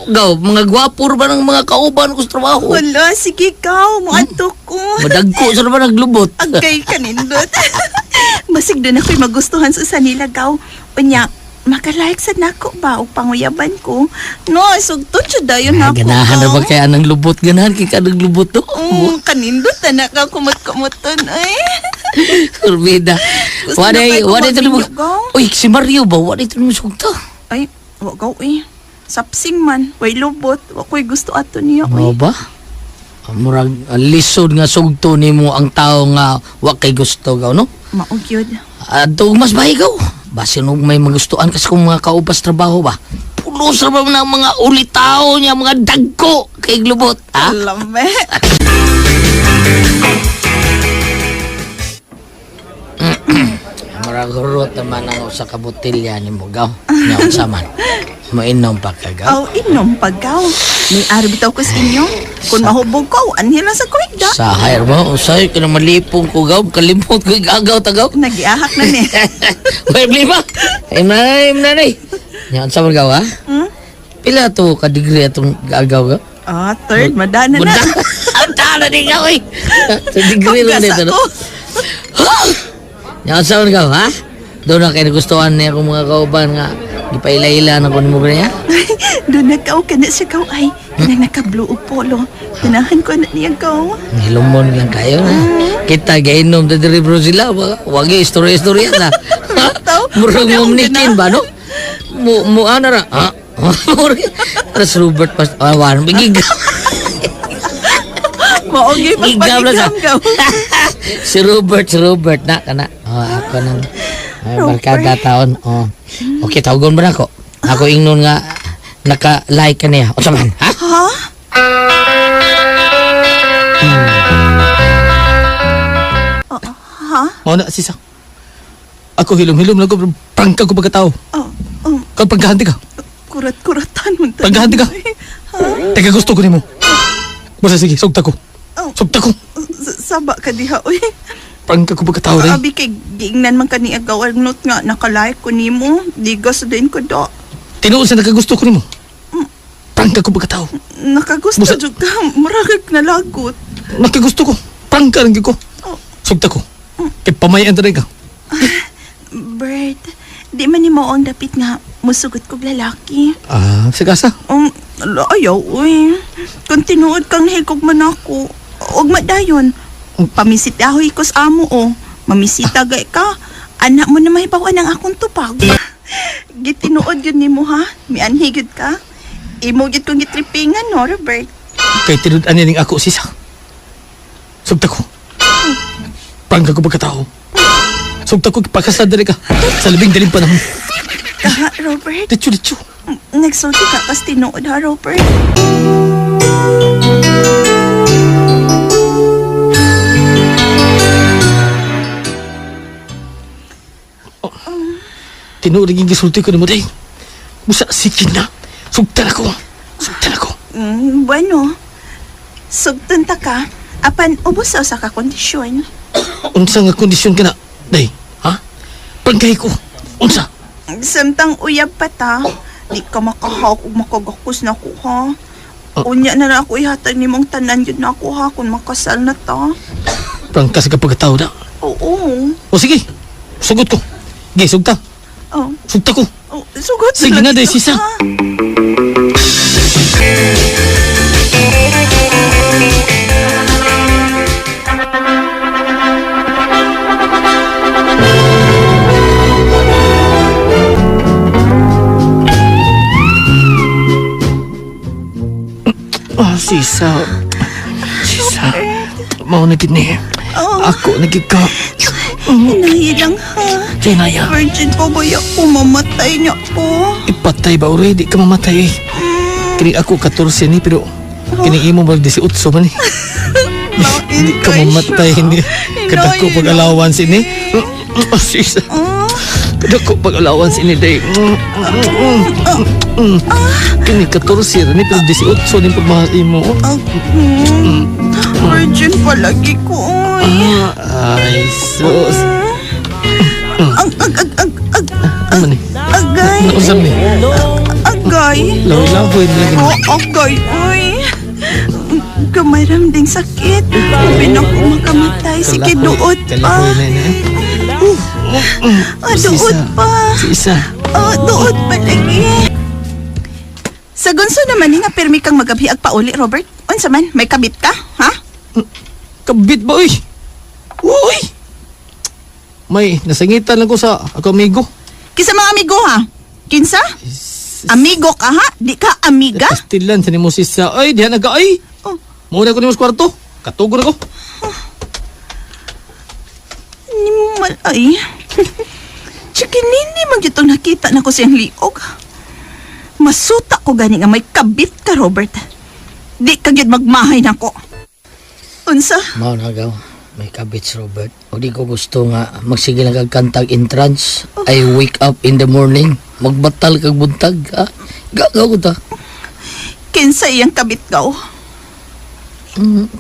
[SPEAKER 4] Gaw, mga gwapo ba ng mga kauban ko sa trabaho?
[SPEAKER 3] Wala, sige kaw, moadto ko.
[SPEAKER 4] Madagko sa ba naglubot?
[SPEAKER 3] Agkay kanindot. Basig doon ako'y magustuhan sa usa nila gaw. Unya, makalike sa nako ba og panguyaban ko. No, sugton siya dayon
[SPEAKER 4] Ah,
[SPEAKER 3] nako.
[SPEAKER 4] ganahan na
[SPEAKER 3] gaw.
[SPEAKER 4] ba kaya ng lubot? Ganahan kay ka ng lubot to?
[SPEAKER 3] Mm, kanindot na ka kumot-kumoton ay.
[SPEAKER 4] Kurbida.
[SPEAKER 3] Gusto na
[SPEAKER 4] Waday,
[SPEAKER 3] kayo
[SPEAKER 4] waday ito mo.
[SPEAKER 3] kumagminyo, gaw?
[SPEAKER 4] Uy, si Mario ba? Waday ito mo sugta.
[SPEAKER 3] Ay, wa gaw eh. Sapsing man, way lubot, wa ko'y gusto ato niya
[SPEAKER 4] Mao
[SPEAKER 3] oy.
[SPEAKER 4] ba? Murag lisod nga sugto nimo ang tao nga wa kay gusto gaw, no?
[SPEAKER 3] Mao gyud.
[SPEAKER 4] Adto mas bahay gaw. Basin og may magustuhan kasi kung mga kaupas trabaho ba. Pulos ra ba ng mga ulitaw niya, mga dagko kay glubot, ha?
[SPEAKER 3] Lame.
[SPEAKER 4] Murag hurot naman ang usa ka botelya nimo gaw. Nya unsa man. Mainom pa ka gaw.
[SPEAKER 3] Aw, inom pa gaw. Ni bitaw ko sa inyo. Kung mahubog ko, anhi lang sa kuwigda.
[SPEAKER 4] Sa hire mo, usay ka na malipong ko gaw, kalimot ko igagaw tagaw.
[SPEAKER 3] Nagiahak na ni.
[SPEAKER 4] May problema. Ay nanay, nanay. Nya unsa man gaw ha?
[SPEAKER 3] Hmm?
[SPEAKER 4] Pila to ka degree atong gagaw gaw?
[SPEAKER 3] Ah, third, madana na.
[SPEAKER 4] Bunda. Ang tala ni gaw eh. Sa degree lang
[SPEAKER 3] Pagkasa
[SPEAKER 4] nito. No?
[SPEAKER 3] ko.
[SPEAKER 4] Nya unsa man gaw ha? Doon na kay nagustuhan niya akong mga kauban nga gipaila-ila na ko nimo niya.
[SPEAKER 3] Doon na ka na siya gaw ay. Kanang naka-blue og polo. Ganahan ko na niya gaw.
[SPEAKER 4] Hilumon lang kayo na. Kita gainom ta diri bro sila. Wagi istorya-istorya na. Murag mo nikin ba no? Mo mo ana ra. Ha? Murag Ras Robert pas ah, wan bigig.
[SPEAKER 3] Maogi
[SPEAKER 4] Gigam na sa.
[SPEAKER 3] pagpagigam gaw.
[SPEAKER 4] Si Robert, si Robert na kana. Oh, ako nang ay, barkada taon. Oh. Okay, tawagon ba nako? Ako ingnon nga naka-like ka niya. Unsa man, ha?
[SPEAKER 3] Ha? Oh, ha?
[SPEAKER 8] Mao na sisa. Ako hilom-hilom lang ko pero prangka ko pagkatao.
[SPEAKER 3] Oh, oh,
[SPEAKER 8] Kag pagkahanti ka.
[SPEAKER 3] kurat-kuratan mo. tanan.
[SPEAKER 8] Pagkahanti ka. Teka gusto ko nimo. Basta sige, sugta ko.
[SPEAKER 3] Oh.
[SPEAKER 8] Sugta ko.
[SPEAKER 3] Saba ka diha, uy.
[SPEAKER 8] Prangka ko pagkatao rin.
[SPEAKER 3] Abi kay giingnan man kani agaw not nga nakalike ko nimo. Digas din ko do.
[SPEAKER 8] Tinuod sa nakagusto ko nimo. Prangka ko pagkatao.
[SPEAKER 3] Nakagusto
[SPEAKER 8] Busa-
[SPEAKER 3] jud ka, murag nalagot.
[SPEAKER 8] Nakagusto ko. Prangka lang gyud ko.
[SPEAKER 3] Oh.
[SPEAKER 8] Sugta ko. Kay pamayan ta ka.
[SPEAKER 3] Bert, di man nimo ang dapit nga musugot kog lalaki.
[SPEAKER 8] Ah, sige asa.
[SPEAKER 3] Ala, ayaw, uy. Kung tinuod kang nahigog man ako, huwag madayon. Pamisit ahoy ko sa amo, oh. Mamisita gay ka. Anak mo na mahibawan ang akong tupag. Gitinuod yun nimo ha? Mianhi gyud ka? Imo gyud kong gitripingan, no, Robert?
[SPEAKER 8] Kay tinud ani ning ako sisa. Sugta ko. Prangka ko pagkatao. Sugta ko pakasal diri ka. Sa labing daling panahon.
[SPEAKER 3] Kaha, Robert?
[SPEAKER 8] Diretso, diretso.
[SPEAKER 3] Nagsulti ka kas tinuod ha, Robert?
[SPEAKER 8] Tinuod ang gisulti ko nimo day. Busa sige na. Sugtan ako. Sugtan ako.
[SPEAKER 3] Bueno, sugtun ta ka. Apan, ubos sa usa ka kondisyon.
[SPEAKER 8] Unsa nga kondisyon ka na, day? Ha? Prangkahi ko. Unsa?
[SPEAKER 3] Samtang uyab pa ta, di ka makahawk ug makagakos na ko ha. Unya na lang ako ihatag nimong tanan yun na ako ha kung makasal na ta.
[SPEAKER 8] Prangka sa kapagkatao na.
[SPEAKER 3] Oo.
[SPEAKER 8] O sige. Sugot ko. Sige, sugta.
[SPEAKER 3] Oh.
[SPEAKER 8] Sugta ko.
[SPEAKER 3] Oh, sugot
[SPEAKER 8] Sige na,
[SPEAKER 3] lagi
[SPEAKER 8] day,
[SPEAKER 3] to,
[SPEAKER 8] sisa.
[SPEAKER 3] ha?
[SPEAKER 8] Sisa. Sisa. Mao na gid ni.
[SPEAKER 3] Oh.
[SPEAKER 8] Ako na gid ka.
[SPEAKER 3] Hinahi lang ha.
[SPEAKER 8] Tinaya.
[SPEAKER 3] Virgin pa ba ko mamatay niya po?
[SPEAKER 8] Ipatay ba uri? Di ka mamatay eh. Kini ako 14 ni pero kini imo mag 18 man eh. Di ka mamatay ni. Kadako pag allowance ini. Oh, sisa. Kadako pag allowance ini day. Kini 14 ni pero 18 ni pagmahal imo.
[SPEAKER 3] Virgin palagi ko, oy.
[SPEAKER 8] Ay, sus.
[SPEAKER 3] Ang, ag, ag, ag, ag,
[SPEAKER 8] Ano man eh?
[SPEAKER 3] agay.
[SPEAKER 8] Nausap ni.
[SPEAKER 3] Agay.
[SPEAKER 8] Lawi-lawi lagi.
[SPEAKER 3] Oh, agay, oy. Gamay ram ding sakit. Sabi na ko makamatay. Sige, duot pa.
[SPEAKER 8] Kalahoy na yun, eh.
[SPEAKER 3] Ah, duot pa.
[SPEAKER 8] Si isa.
[SPEAKER 3] Oh, duot pa lagi. Sa gunso naman ni nga pirmi kang magabhi ag pauli, Robert. Unsa man, may kabit ka, ha?
[SPEAKER 8] Kabit ba, uy? Uy! May, nasangitan lang ko sa ako amigo.
[SPEAKER 3] Kinsa mga amigo ha? Kinsa? Amigo ka ha? Di ka amiga?
[SPEAKER 8] Pastilan sa nimo sisa. Ay, diha na ka, ay!
[SPEAKER 3] Oh.
[SPEAKER 8] Muna ko nimo sa kwarto. Katugo na ko.
[SPEAKER 3] Ni mal ay. Chikinini man gyud tong nakita nako siyang liog. Masuta ko gani nga may kabit ka, Robert. Di ka gyud magmahay nako. Unsa?
[SPEAKER 4] Mao na gaw. May kabit si Robert. O di ko gusto nga magsige lang kag kantag entrance. I wake up in the morning. Magbatal kag buntag. Ha? Gagaw ko ta.
[SPEAKER 3] Kinsa iyang kabit gaw?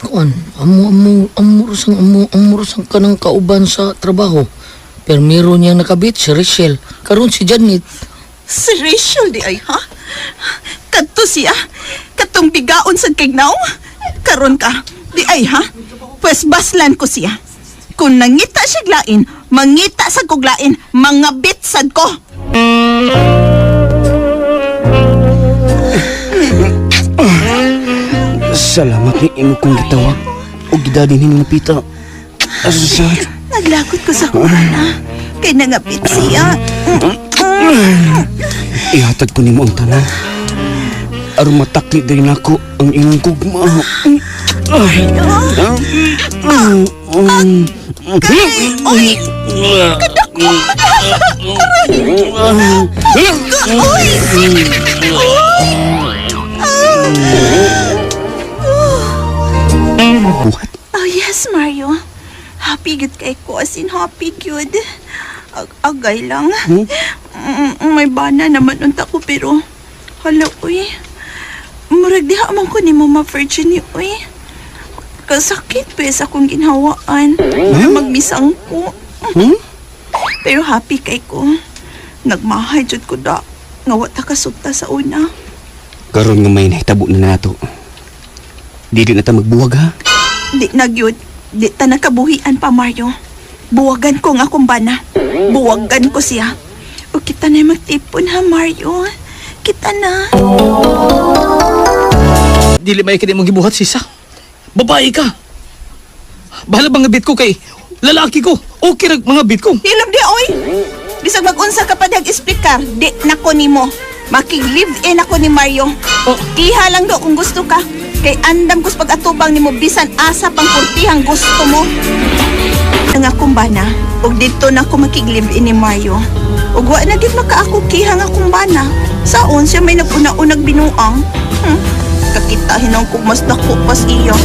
[SPEAKER 4] Kuan, amo amo amo rasang amo amo rasang kanang kauban sa trabaho. Pero meron niyang nakabit si Rachel. Karon si Janet.
[SPEAKER 3] Si Rachel di ay ha? Kadto siya. Katong bigaon sa kignaw. Karon ka. Di ay ha? Pues baslan ko siya. Kung nangita siya glain, mangita sa kuglain, mangabit sad ko.
[SPEAKER 10] Salamat ni imo kong gitawag. O gidadi ni napita. Asa?
[SPEAKER 3] Naglagot ko sa kumana. Kay nangabit siya.
[SPEAKER 10] Ihatag ko nimo ang tanan. Aron matakli din ako ang imong gugma. Ay.
[SPEAKER 3] Kay, oy! Kadako! Aray! Oy! Oy!
[SPEAKER 10] Buhat.
[SPEAKER 3] Oh yes, Mario. Happy good kay ko. As in, happy good. Agay lang. May bana naman unta ko pero hala uy. Murag diha man ko ni Mama Virginie uy. Kasakit pa sa akong ginhawaan. Magmisang ko.
[SPEAKER 10] Hmm?
[SPEAKER 3] Pero happy kay ko. Nagmahay jud ko da. Nga wa ta kasugta sa una.
[SPEAKER 10] Karon nga may nahitabo na nato. Dili na ta magbuwag ha.
[SPEAKER 3] Di na gyud. Di ta nakabuhian pa, Mario. Buwagan ko ang akong bana. Buwagan ko siya. O kita na magtipon ha, Mario. Kita na.
[SPEAKER 8] Dili may kini mong gibuhat sisa. Babae ka. Bahala bang bit ko kay lalaki ko. Okay ra mga bit ko.
[SPEAKER 3] Hilom di, oy! Bisag mag-unsa ka pa dag explicar, di na ko nimo. Makig-live-in ako ni Mario.
[SPEAKER 8] Oh.
[SPEAKER 3] Kiha lang do kung gusto ka. Kay andam kus pag-atubang nimo bisan asa pang kurtihang gusto mo. Ang akong bana, ug dito na ako makig-live-in ni Mario. Ug wa na gid makaako kiha nga akong bana. Saon siya may nag-una-unag binuang. Kakita hinong kog mas dako pas iya.